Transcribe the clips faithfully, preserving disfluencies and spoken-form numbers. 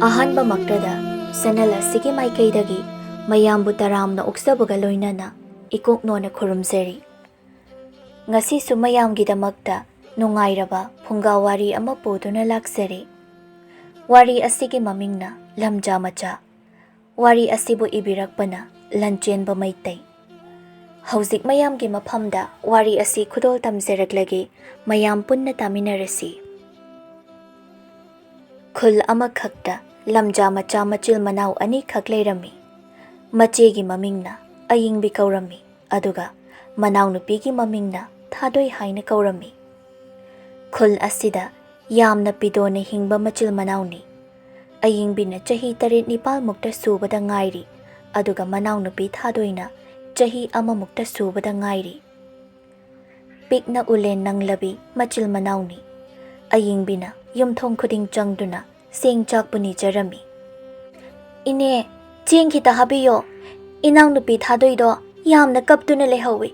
ꯑꯍꯥꯟꯕꯃꯛꯇꯗ channel ꯑꯁꯤꯒꯤ ꯃꯥꯏꯀꯩꯗꯒꯤ ꯃꯌꯥꯝꯕꯨ ꯇꯔꯥꯝꯅ ꯑꯣꯛꯆꯕꯒ ꯂꯣꯏꯅꯅ ꯏꯀꯣꯛꯅꯣꯅ ꯈꯨꯔꯨꯝꯖꯔꯤ꯫ ꯉꯁꯤꯁꯨ ꯃꯌꯥꯝꯒꯤꯗꯃꯛꯇ ꯅꯨꯡꯉꯥꯏꯔꯕ ꯐꯨꯡꯒꯥ ꯋꯥꯔꯤ ꯑꯃ ꯄꯨꯗꯨꯅ ꯂꯥꯛꯆꯔꯤ꯫ ꯋꯥꯔꯤ ꯑꯁꯤꯒꯤ ꯃꯃꯤꯡꯅ ꯂꯝꯖꯥ ꯃꯆꯥ꯫ ꯋꯥꯔꯤ ꯑꯁꯤꯕꯨ ꯏꯕꯤꯔꯛꯄꯅ ꯂꯟꯆꯦꯟꯕ ꯃꯩꯇꯩ꯫ ꯍꯧꯖꯤꯛ ꯃꯌꯥꯝꯒꯤ ꯃꯐꯝꯗ ꯋꯥꯔꯤ ꯑꯁꯤ ꯈꯨꯗꯣꯜ ꯇꯝꯖꯔꯛꯂꯒꯦ, ꯃꯌꯥꯝ ꯄꯨꯟꯅ ꯇꯥꯃꯤꯟꯅꯔꯁꯤ꯫ ꯈꯨꯜ ꯑꯃꯈꯛꯇ ꯂꯝꯖꯥ ꯃꯆꯥ ꯃꯆꯤꯜ ꯃꯅꯥꯎ ꯑꯅꯤꯈꯛ ꯂꯩꯔꯝꯃꯤ꯫ ꯃꯆꯦꯒꯤ ꯃꯃꯤꯡꯅ ꯑꯌꯤꯡꯕꯤ ꯀꯧꯔꯝꯃꯤ, ꯑꯗꯨꯒ ꯃꯅꯥꯎꯅꯨꯄꯤꯒꯤ ꯃꯃꯤꯡꯅ ꯊꯥꯗꯣꯏ ꯍꯥꯏꯅ ꯀꯧꯔꯝꯃꯤ꯫ ꯈꯨꯜ ꯑꯁꯤꯗ ꯌꯥꯝꯅ ꯄꯤꯗꯣꯅ ꯍꯤꯡꯕ ꯃꯆꯤꯜ ꯃꯅꯥꯎꯅꯤ꯫ ꯑꯌꯤꯡꯕꯤꯅ ꯆꯍꯤ ꯇꯔꯦꯠ ꯅꯤꯄꯥꯜꯃꯨꯛꯇ ꯁꯨꯕꯗ ꯉꯥꯏꯔꯤ, ꯑꯗꯨꯒ ꯃꯅꯥꯎꯅꯨꯄꯤ ꯊꯥꯗꯣꯏꯅ ꯆꯍꯤ ꯑꯃꯃꯨꯛꯇ ꯁꯨꯕꯗ ꯉꯥꯏꯔꯤ꯫ ꯄꯤꯛꯅ ꯎꯂꯦꯟ ꯅꯪꯂꯕꯤ ꯃꯆꯤꯜ ꯃꯅꯥꯎꯅꯤ꯫ ꯑꯌꯤꯡꯕꯤꯅ ꯌꯨꯝꯊꯣꯡ ꯈꯨꯗꯤꯡ ꯆꯪꯗꯨꯅ ꯆꯦꯡ ꯆꯥꯛꯄꯨ ꯅꯤꯖꯔꯝꯃꯤ꯫ "ꯏꯅꯦ, ꯆꯦꯡ ꯈꯤꯇ ꯍꯥꯞꯄꯤꯌꯣ꯫ ꯏꯅꯥꯎꯅꯨꯄꯤ ꯊꯥꯗꯣꯏꯗꯣ ꯌꯥꯝꯅ ꯀꯞꯇꯨꯅ ꯂꯩꯍꯧꯋꯤ꯫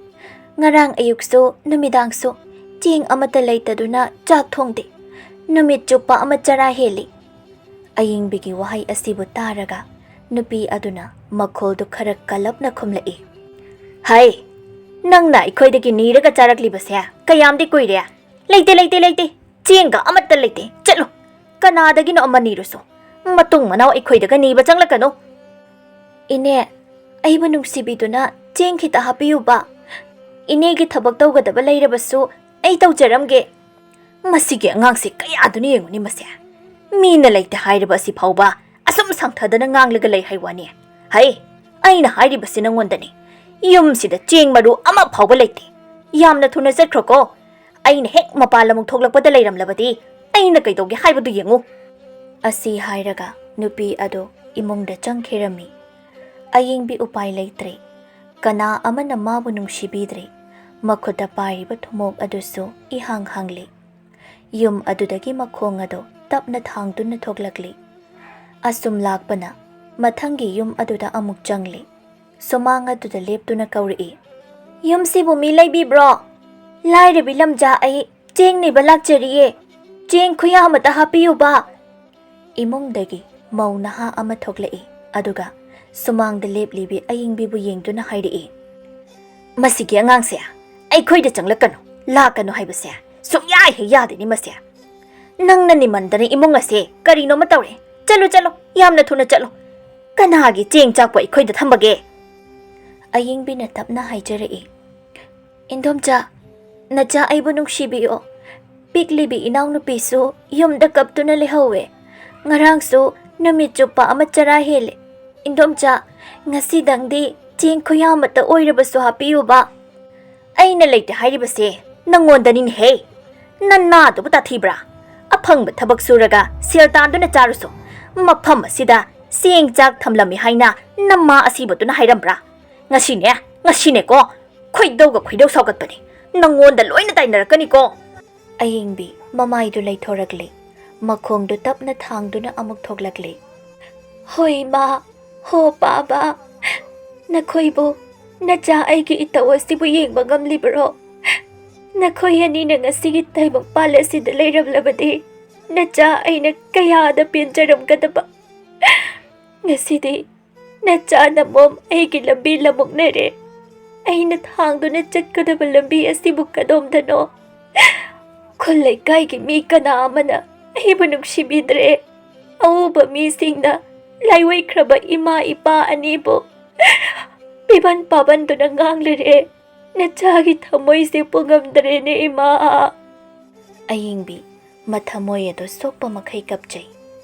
ꯉꯔꯥꯡ ꯑꯌꯨꯛꯁꯨ ꯅꯨꯃꯤꯗꯥꯡꯁꯨ ꯆꯦꯡ ꯑꯃꯠꯇ ꯂꯩꯇꯗꯨꯅ ꯆꯥꯛ ꯊꯣꯡꯗꯦ꯫ ꯅꯨꯃꯤꯠ ꯆꯨꯞꯄ ꯑꯃ ꯆꯔꯥ ꯍꯦꯜꯂꯤ꯫" ꯑꯌꯤꯡꯕꯤꯒꯤ ꯋꯥꯍꯩ ꯑꯁꯤꯕꯨ ꯇꯥꯔꯒ ꯅꯨꯄꯤ ꯑꯗꯨꯅ ꯃꯈꯣꯜꯗꯨ ꯈꯔ ꯀꯜꯂꯞꯅ ꯈꯨꯝꯂꯛꯏ꯫ "ꯍꯩ, ꯅꯪꯅ ꯑꯩꯈꯣꯏꯗꯒꯤ ꯅꯤꯔꯒ ꯆꯥꯔꯛꯂꯤꯕꯁꯦ ꯀꯌꯥꯝꯗꯤ ꯀꯨꯏꯔꯦ? ꯂꯩꯇꯦ, ꯂꯩꯇꯦ, ꯂꯩꯇꯦ꯫ ꯆꯦꯡꯒ ꯑꯃꯠꯇ ꯂꯩꯇꯦ꯫ ꯆꯠꯂꯨ, ꯀꯅꯥꯗꯒꯤꯅꯣ ꯑꯃ ꯅꯤꯔꯨꯁꯣ꯫ ꯃꯇꯨꯡ ꯃꯅꯥꯎ ꯑꯩꯈꯣꯏꯗꯒ ꯅꯤꯕ ꯆꯪꯂꯛꯀꯅꯨ꯫" "ꯏꯅꯦ, ꯑꯩꯕꯨ ꯅꯨꯡꯁꯤꯕꯤꯗꯨꯅ ꯆꯦꯡ ꯈꯤꯇ ꯍꯥꯞꯄꯤꯌꯨꯕ꯫ ꯏꯅꯦꯒꯤ ꯊꯕꯛ ꯇꯧꯒꯗꯕ ꯂꯩꯔꯕꯁꯨ ꯑꯩ ꯇꯧꯖꯔꯝꯒꯦ꯫" "ꯃꯁꯤꯒꯤ ꯑꯉꯥꯡꯁꯤ ꯀꯌꯥꯗꯨꯅ ꯌꯦꯡꯉꯨꯅꯤ ꯃꯁꯦ꯫ ꯃꯤꯅ ꯂꯩꯇꯦ ꯍꯥꯏꯔꯤꯕ ꯑꯁꯤ ꯐꯥꯎꯕ ꯑꯁꯨꯝ ꯁꯥꯡꯊꯗꯅ ꯉꯥꯡꯂꯒ ꯂꯩ ꯍꯥꯏ ꯋꯥꯅꯤ꯫ ꯍꯩ, ꯑꯩꯅ ꯍꯥꯏꯔꯤꯕꯁꯤ ꯅꯪꯉꯣꯟꯗꯅꯤ꯫ ꯌꯨꯝꯁꯤꯗ ꯆꯦꯡ ꯃꯔꯨ ꯑꯃ ꯐꯥꯎꯕ ꯂꯩꯇꯦ꯫ ꯌꯥꯝꯅ ꯊꯨꯅ ꯆꯠꯈ꯭ꯔꯣꯀꯣ꯫ ꯑꯩꯅ ꯍꯦꯛ ꯃꯄꯥꯟ ꯑꯃꯨꯛ ꯊꯣꯛꯂꯛꯄꯗ ꯂꯩꯔꯝꯂꯕꯗꯤ ꯑꯩꯅ ꯀꯩꯗꯧꯒꯦ ꯍꯥꯏꯕꯗꯨ ꯌꯦꯡꯉꯨ꯫" ꯑꯁꯤ ꯍꯥꯏꯔꯒ ꯅꯨꯄꯤ ꯑꯗꯨ ꯏꯃꯨꯡꯗ ꯆꯪꯈꯤꯔꯝꯃꯤ꯫ ꯑꯌꯤꯡꯕꯤ ꯎꯄꯥꯏ ꯂꯩꯇ꯭ꯔꯦ꯫ ꯀꯅꯥ ꯑꯃꯅ ꯃꯥꯕꯨ ꯅꯨꯡꯁꯤꯕꯤꯗ꯭ꯔꯦ꯫ ꯃꯈꯨꯠꯇ ꯄꯥꯏꯔꯤꯕ ꯊꯨꯃꯣꯛ ꯑꯗꯨꯁꯨ ꯏꯍꯥꯡ ꯍꯥꯡꯂꯤ꯫ ꯌꯨꯝ ꯑꯗꯨꯗꯒꯤ ꯃꯈꯣꯡ ꯑꯗꯨ ꯇꯞꯅ ꯊꯥꯡꯗꯨꯅ ꯊꯣꯛꯂꯛꯂꯤ꯫ ꯑꯁꯨꯝ ꯂꯥꯛꯄꯅ ꯃꯊꯪꯒꯤ ꯌꯨꯝ ꯑꯗꯨꯗ ꯑꯃꯨꯛ ꯆꯪꯂꯤ꯫ ꯁꯨꯃꯥꯡ ꯑꯗꯨꯗ ꯂꯦꯞꯇꯨꯅ ꯀꯧꯔꯛꯏ, "ꯌꯨꯝꯁꯤꯕꯨ ꯃꯤ ꯂꯩꯕꯤꯕ꯭ꯔꯣ? ꯂꯥꯏꯔꯕꯤ ꯂꯝꯖꯥ ꯑꯩ ꯆꯦꯡ ꯅꯤꯕ ꯂꯥꯛꯆꯔꯤꯌꯦ꯫ ꯆꯦꯡ ꯈꯨꯌꯥ ꯑꯃꯇ ꯍꯥꯞꯄꯤꯌꯨꯕ꯫" ꯏꯃꯨꯡꯗꯒꯤ ꯃꯧ ꯅꯍꯥ ꯑꯃ ꯊꯣꯛꯂꯛꯏ꯫ ꯑꯗꯨꯒ ꯁꯨꯃꯥꯡꯗ ꯂꯦꯞꯂꯤꯕꯤ ꯑꯌꯤꯡꯕꯤꯕꯨ ꯌꯦꯡꯗꯨꯅ ꯍꯥꯏꯔꯛꯏ, "ꯃꯁꯤꯒꯤ ꯑꯉꯥꯡꯁꯦ ꯑꯩꯈꯣꯏꯗ ꯆꯪꯂꯛꯀꯅꯨ, ꯂꯥꯛꯀꯅꯨ ꯍꯥꯏꯕꯁꯦ ꯁꯨꯡꯌꯥ ꯍꯦꯛ ꯌꯥꯗꯦꯅꯦ ꯃꯁꯦ꯫ ꯅꯪꯅ ꯅꯤꯃꯟꯗꯅ ꯏꯃꯨꯡ ꯑꯁꯦ ꯀꯔꯤꯅꯣꯃ ꯇꯧꯔꯦ꯫ ꯆꯠꯂꯨ, ꯆꯠꯂꯨ, ꯌꯥꯝꯅ ꯊꯨꯅ ꯆꯠꯂꯨ꯫ ꯀꯅꯥꯒꯤ ꯆꯦꯡ ꯆꯥꯛꯄꯨ ꯑꯩꯈꯣꯏꯗ ꯊꯝꯕꯒꯦ?" ꯑꯌꯤꯡꯕꯤꯅ ꯇꯞꯅ ꯍꯥꯏꯖꯔꯛꯏ, "ꯏꯟꯗꯣꯝꯆꯥ, ꯅꯆꯥ ꯑꯩꯕꯨ ꯅꯨꯡꯁꯤꯕꯤꯌꯣ꯫ ꯄꯤꯛꯂꯤꯕꯤ ꯏꯅꯥꯎꯅꯨꯄꯤꯁꯨ ꯌꯨꯝꯗ ꯀꯞꯇꯨꯅ ꯂꯩꯍꯧꯋꯦ꯫ ꯉꯔꯥꯡꯁꯨ ꯅꯨꯃꯤꯠ ꯆꯨꯞꯄ ꯑꯃ ꯆꯔꯥ ꯍꯦꯜꯂꯦ꯫ ꯏꯟꯗꯣꯝꯆꯥ, ꯉꯁꯤꯗꯪꯗꯤ ꯆꯦꯡ ꯈꯨꯌꯥ ꯑꯃꯠꯇ ꯑꯣꯏꯔꯕꯁꯨ ꯍꯥꯞꯄꯤꯌꯨꯕ꯫ ꯑꯩꯅ ꯂꯩꯇꯦ ꯍꯥꯏꯔꯤꯕꯁꯦ ꯅꯪꯉꯣꯟꯗꯅꯤꯅꯦꯍꯦ꯫ ꯅꯅꯥꯗꯨꯕꯨ ꯇꯥꯊꯤꯕ꯭ꯔꯥ? ꯑꯐꯪꯕ ꯊꯕꯛ ꯁꯨꯔꯒ ꯁꯦꯜ ꯇꯥꯟꯗꯨꯅ ꯆꯥꯔꯨꯁꯨ꯫ ꯃꯐꯝ ꯑꯁꯤꯗ ꯆꯦꯡ ꯆꯥꯛ ꯊꯝꯂꯝꯃꯤ ꯍꯥꯏꯅ ꯅꯃꯥ ꯑꯁꯤꯕꯗꯨꯅ ꯍꯥꯏꯔꯝꯕ꯭ꯔꯥ? ꯉꯁꯤꯅꯦ, ꯉꯁꯤꯅꯦꯀꯣ, ꯈꯣꯏꯗꯧꯒ ꯈꯣꯏꯗꯧ ꯁꯥꯎꯒꯠꯄꯅꯤ꯫ ꯅꯪꯉꯣꯟꯗ ꯂꯣꯏꯅ ꯇꯥꯏꯅꯔꯛꯀꯅꯤꯀꯣ꯫" ꯑꯌꯤꯡꯕꯤ ꯃꯃꯥꯏꯗꯨ ꯂꯩꯊꯣꯔꯛꯂꯦ꯫ ꯃꯈꯣꯡꯗꯨ ꯇꯞꯅ ꯊꯥꯡꯗꯨꯅ ꯑꯃꯨꯛ ꯊꯣꯛꯂꯛꯂꯦ꯫ "ꯍꯣꯏ ꯏꯃꯥ, ꯍꯣ ꯄꯥꯕ, ꯅꯈꯣꯏꯕꯨ, ꯅꯆꯥ ꯑꯩꯒꯤ ꯏꯇꯧ ꯑꯁꯤꯕꯨ ꯌꯦꯡꯕ ꯉꯝꯂꯤꯕꯔꯣ? ꯅꯈꯣꯏ ꯑꯅꯤꯅ ꯉꯁꯤꯒꯤ ꯇꯥꯏꯕꯪꯄꯥꯜ ꯑꯁꯤꯗ ꯂꯩꯔꯝꯂꯕꯗꯤ ꯅꯆꯥ ꯑꯩꯅ ꯀꯌꯥꯗ ꯄꯦꯟꯖꯔꯝꯒꯗꯕ꯫ ꯉꯁꯤꯗꯤ ꯅꯆꯥ ꯅꯃꯣꯝ ꯑꯩꯒꯤ ꯂꯝꯕꯤ ꯂꯝꯃꯨꯛꯅꯔꯦ꯫ ꯑꯩꯅ ꯊꯥꯡꯗꯨꯅ ꯆꯠꯀꯗꯕ ꯂꯝꯕꯤ ꯑꯁꯤꯕꯨ ꯀꯗꯣꯝꯗꯅꯣ? ꯈꯨꯜ ꯂꯩꯀꯥꯏꯒꯤ ꯃꯤ ꯀꯅꯥ ꯑꯃꯅ ꯑꯩꯕꯨ ꯅꯨꯡꯁꯤꯕꯤꯗ꯭ꯔꯦ꯫ ꯑꯎꯕ ꯃꯤꯁꯤꯡꯅ ꯂꯥꯏꯋꯥꯏꯈ꯭ꯔꯕ ꯏꯃꯥ ꯏꯄꯥ ꯑꯅꯤꯕꯨ ꯄꯤꯕꯟ ꯄꯥꯕꯟꯗꯨꯅ ꯉꯥꯡꯂꯔꯦ꯫ ꯅꯆꯥꯒꯤ ꯊꯃꯣꯏꯁꯦ ꯄꯨꯉꯝꯗ꯭ꯔꯦꯅꯦ, ꯏꯃꯥ꯫" ꯑꯌꯤꯡꯕꯤ ꯃꯊꯃꯣꯏ ꯑꯗꯨ ꯁꯣꯛꯄ ꯃꯈꯩ ꯀꯞꯆꯩ꯫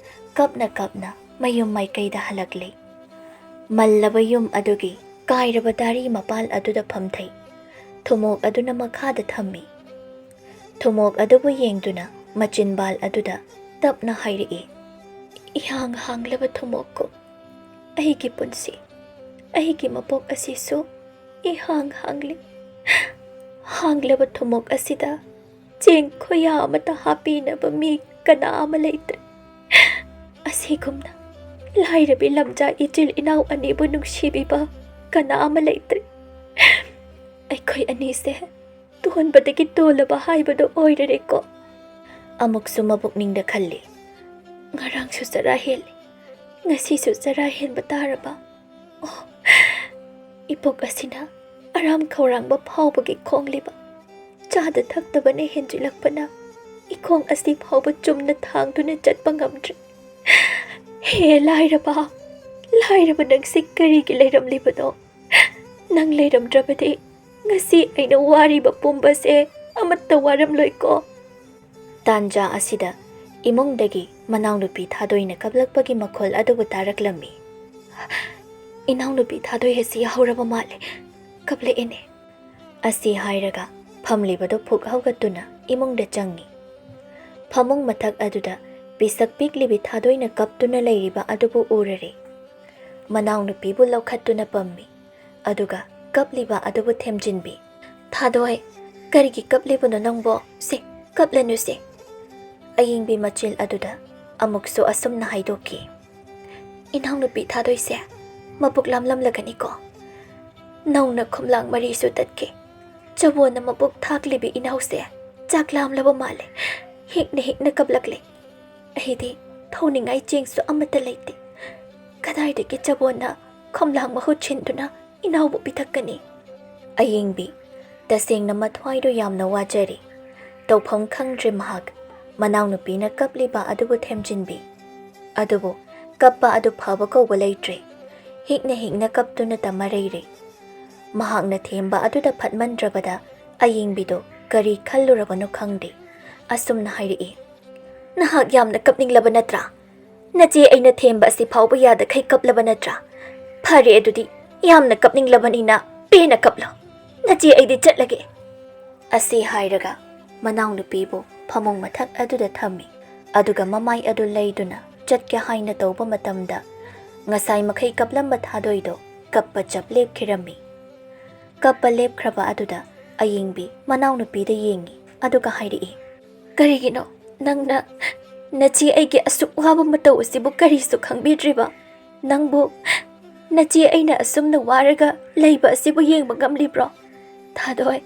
ꯀꯞꯅ ꯀꯞꯅ ꯃꯌꯨꯝ ꯃꯥꯏꯀꯩꯗ ꯍꯜꯂꯛꯂꯦ꯫ ꯃꯜꯂꯕ ꯌꯨꯝ ꯑꯗꯨꯒꯤ ꯀꯥꯏꯔꯕ ꯗꯥꯔꯤ ꯃꯄꯥꯜ ꯑꯗꯨꯗ ꯐꯝꯊꯩ꯫ ꯊꯨꯃꯣꯛ ꯑꯗꯨꯅ ꯃꯈꯥꯗ ꯊꯝꯃꯤ꯫ ꯊꯨꯃꯣꯛ ꯑꯗꯨꯕꯨ ꯌꯦꯡꯗꯨꯅ ꯃꯆꯤꯟꯕꯥꯜ ꯑꯗꯨꯗ ꯇꯞꯅ ꯍꯥꯏꯔꯛꯏ, "ꯏꯍꯥꯡ ꯍꯥꯡꯂꯕ ꯊꯨꯃꯣꯛꯀꯨꯝ ꯑꯩꯒꯤ ꯄꯨꯟꯁꯤ, ꯑꯩꯒꯤ ꯃꯄꯣꯛ ꯑꯁꯤꯁꯨ ꯏꯍꯥꯡ ꯍꯥꯡꯂꯤ꯫ ꯍꯥꯡꯂꯕ ꯊꯨꯃꯣꯛ ꯑꯁꯤꯗ ꯆꯦꯡ ꯈꯨꯌꯥ ꯑꯃꯠꯇ ꯍꯥꯞꯄꯤꯅꯕ ꯃꯤ ꯀꯅꯥ ꯑꯃ ꯂꯩꯇ꯭ꯔꯦ꯫ ꯑꯁꯤꯒꯨꯝꯅ ꯂꯥꯏꯔꯕꯤ ꯂꯝꯖꯥ ꯏꯆꯤꯜ ꯏꯅꯥꯎ ꯑꯅꯤꯕꯨ ꯅꯨꯡꯁꯤꯕꯤꯕ ꯀꯅꯥ ꯑꯃ ꯂꯩꯇ꯭ꯔꯦ꯫ ꯑꯩꯈꯣꯏ ꯑꯅꯤꯁꯦ ꯇꯣꯟꯕꯗꯒꯤ ꯇꯣꯜꯂꯕ ꯍꯥꯏꯕꯗꯨ ꯑꯣꯏꯔꯔꯦꯀꯣ꯫" ꯑꯃꯨꯛꯁꯨ ꯃꯕꯨꯛꯅꯤꯡꯗ ꯈꯜꯂꯤ, "ꯉꯔꯥꯡꯁꯨ ꯆꯔꯥ ꯍꯦꯜꯂꯤ, ꯉꯁꯤꯁꯨ ꯆꯔꯥ ꯍꯦꯟꯕ ꯇꯥꯔꯕ? ꯑꯣ, ꯏꯄꯨꯛ ꯑꯁꯤꯅ ꯑꯔꯥꯝ ꯈꯧꯔꯥꯡꯕ ꯐꯥꯎꯕꯒꯤ ꯈꯣꯡꯂꯤꯕ꯫ ꯆꯥꯗ ꯊꯛꯇꯕꯅ ꯍꯦꯟꯖꯤꯜꯂꯛꯄꯅ ꯏꯈꯣꯡ ꯑꯁꯤ ꯐꯥꯎꯕ ꯆꯨꯝꯅ ꯊꯥꯡꯗꯨꯅ ꯆꯠꯄ ꯉꯝꯗ꯭ꯔꯦ꯫ ꯍꯦ ꯂꯥꯏꯔꯕ, ꯂꯥꯏꯔꯕ ꯅꯪꯁꯦ ꯀꯔꯤꯒꯤ ꯂꯩꯔꯝꯂꯤꯕꯅꯣ? ꯅꯪ ꯂꯩꯔꯝꯗ꯭ꯔꯕꯗꯤ ꯉꯁꯤ ꯑꯩꯅ ꯋꯥꯔꯤꯕ ꯄꯨꯝꯕꯁꯦ ꯑꯃꯠꯇ ꯋꯥꯔꯝꯂꯣꯏꯀꯣ꯫ ꯇꯥꯟꯖꯥ ꯑꯁꯤꯗ ꯏꯃꯨꯡꯗꯒꯤ ꯃꯅꯥꯎꯅꯨꯄꯤ ꯊꯥꯗꯣꯏꯅ ꯀꯞꯂꯛꯄꯒꯤ ꯃꯈꯣꯜ ꯑꯗꯨꯕꯨ ꯇꯥꯔꯛꯂꯝꯃꯤ꯫ "ꯏꯅꯥꯎꯅꯨꯄꯤ ꯊꯥꯗꯣꯏ ꯑꯁꯤ ꯌꯥꯍꯧꯔꯕ ꯃꯥꯜꯂꯦ, ꯀꯞꯂꯛꯑꯦꯅꯦ" ꯑꯁꯤ ꯍꯥꯏꯔꯒ ꯐꯝꯂꯤꯕꯗꯨ ꯐꯨꯛ ꯍꯧꯒꯠꯇꯨꯅ ꯏꯃꯨꯡꯗ ꯆꯪꯉꯤ꯫ ꯐꯃꯨꯡ ꯃꯊꯛ ꯑꯗꯨꯗ ꯄꯤꯁꯛ ꯄꯤꯛꯂꯤꯕꯤ ꯊꯥꯗꯣꯏꯅ ꯀꯞꯇꯨꯅ ꯂꯩꯔꯤꯕ ꯑꯗꯨꯕꯨ ꯎꯔꯔꯦ꯫ ꯃꯅꯥꯎꯅꯨꯄꯤꯕꯨ ꯂꯧꯈꯠꯇꯨꯅ ꯄꯝꯃꯤ꯫ ꯑꯗꯨꯒ ꯀꯞꯂꯤꯕ ꯑꯗꯨꯕꯨ ꯊꯦꯝꯖꯤꯟꯕꯤ꯫ "ꯊꯥꯗꯣꯏ, ꯀꯔꯤꯒꯤ ꯀꯞꯂꯤꯕꯅꯣ ꯅꯪꯕꯣ? ꯁꯦ, ꯀꯞꯂꯅꯨꯁꯦ꯫" ꯑꯌꯤꯡꯕꯤ ꯃꯆꯤꯜ ꯑꯗꯨꯗ ꯑꯃꯨꯛꯁꯨ ꯑꯁꯨꯝꯅ ꯍꯥꯏꯗꯣꯛꯈꯤ꯫ "ꯏꯅꯥꯎꯅꯨꯄꯤ ꯊꯥꯗꯣꯏꯁꯦ ꯃꯕꯨꯛ ꯂꯥꯝꯂꯝꯂꯒꯅꯤꯀꯣ꯫ ꯅꯧꯅ ꯈꯣꯝꯂꯥꯡ ꯃꯔꯤꯁꯨ ꯇꯠꯈꯤ꯫ ꯆꯕꯣꯟꯅ ꯃꯕꯨꯛ ꯊꯥꯛꯂꯤꯕꯤ ꯏꯅꯥꯎꯁꯦ ꯆꯥꯛ ꯂꯥꯝꯂꯕ ꯃꯥꯜꯂꯦ꯫ ꯍꯤꯛꯅ ꯍꯤꯛꯅ ꯀꯞꯂꯛꯂꯦ꯫ ꯑꯩꯗꯤ ꯊꯧꯅꯤꯡꯉꯥꯏ ꯆꯦꯡꯁꯨ ꯑꯃꯠꯇ ꯂꯩꯇꯦ꯫ ꯀꯗꯥꯏꯗꯒꯤ ꯆꯕꯣꯟꯅ ꯈꯣꯝꯂꯥꯡ ꯃꯍꯨꯠ ꯁꯤꯟꯗꯨꯅ ꯏꯅꯥꯎꯕꯨ ꯄꯤꯊꯛꯀꯅꯤ?" ꯑꯌꯤꯡꯕꯤ, ꯇꯁꯦꯡꯅ ꯃꯊ꯭ꯋꯥꯏꯗꯣ ꯌꯥꯝꯅ ꯋꯥꯖꯔꯤ꯫ ꯇꯧꯐꯝ ꯈꯪꯗ꯭ꯔꯦ ꯃꯍꯥꯛ꯫ ꯃꯅꯥꯎꯅꯨꯄꯤꯅ ꯀꯞꯂꯤꯕ ꯑꯗꯨꯕꯨ ꯊꯦꯝꯖꯤꯟꯕꯤ꯫ ꯑꯗꯨꯕꯨ ꯀꯞꯄ ꯑꯗꯨ ꯐꯕ ꯀꯧꯕ ꯂꯩꯇ꯭ꯔꯦ꯫ ꯍꯤꯛꯅ ꯍꯤꯛꯅ ꯀꯞꯇꯨꯅꯇ ꯃꯔꯩꯔꯦ꯫ ꯃꯍꯥꯛꯅ ꯊꯦꯝꯕ ꯑꯗꯨꯗ ꯐꯠꯃꯟꯗ꯭ꯔꯕꯗ ꯑꯌꯤꯡꯕꯤꯗꯣ ꯀꯔꯤ ꯈꯜꯂꯨꯔꯕꯅꯣ ꯈꯪꯗꯦ꯫ ꯑꯁꯨꯝꯅ ꯍꯥꯏꯔꯛꯏ, "ꯅꯍꯥꯛ ꯌꯥꯝꯅ ꯀꯞꯅꯤꯡꯂꯕ ꯅꯠꯇ꯭ꯔꯥ? ꯅꯆꯦ ꯑꯩꯅ ꯊꯦꯝꯕ ꯑꯁꯤ ꯐꯥꯎꯕ ꯌꯥꯗꯈꯩ ꯀꯞꯂꯕ ꯅꯠꯇ꯭ꯔꯥ? ꯐꯔꯦ ꯑꯗꯨꯗꯤ, ꯌꯥꯝꯅ ꯀꯞꯅꯤꯡꯂꯕꯅꯤꯅ ꯄꯦꯟꯅ ꯀꯞꯂꯣ꯫ ꯅꯆꯦ ꯑꯩꯗꯤ ꯆꯠꯂꯒꯦ꯫" ꯑꯁꯤ ꯍꯥꯏꯔꯒ ꯃꯅꯥꯎꯅꯨꯄꯤꯕꯨ ꯐꯃꯨꯡ ꯃꯊꯛ ꯑꯗꯨꯗ ꯊꯝꯃꯤ꯫ ꯑꯗꯨꯒ ꯃꯃꯥꯏ ꯑꯗꯨ ꯂꯩꯗꯨꯅ ꯆꯠꯀꯦ ꯍꯥꯏꯅ ꯇꯧꯕ ꯃꯇꯝꯗ, ꯉꯁꯥꯏ ꯃꯈꯩ ꯀꯞꯂꯝꯕ ꯊꯥꯗꯣꯏꯗꯣ ꯀꯞꯄ ꯆꯞ ꯂꯦꯞꯈꯤꯔꯝꯃꯤ꯫ ꯀꯞꯄ ꯂꯦꯞꯈ꯭ꯔꯕ ꯑꯗꯨꯗ ꯑꯌꯤꯡꯕꯤ ꯃꯅꯥꯎꯅꯨꯄꯤꯗ ꯌꯦꯡꯉꯤ, ꯑꯗꯨꯒ ꯍꯥꯏꯔꯛꯏ, "ꯀꯔꯤꯒꯤꯅꯣ ꯅꯪꯅ ꯅꯆꯦ ꯑꯩꯒꯤ ꯑꯁꯨꯛ ꯋꯥꯕ ꯃꯇꯧ ꯑꯁꯤꯕꯨ ꯀꯔꯤꯁꯨ ꯈꯪꯕꯤꯗ꯭ꯔꯤꯕ? ꯅꯪꯕꯨ ꯅꯆꯦ ꯑꯩꯅ ꯑꯁꯨꯝꯅ ꯋꯥꯔꯒ ꯂꯩꯕ ꯑꯁꯤꯕꯨ ꯌꯦꯡꯕ ꯉꯝꯂꯤꯕ꯭ꯔꯣ? ꯊꯥꯗꯣꯏ,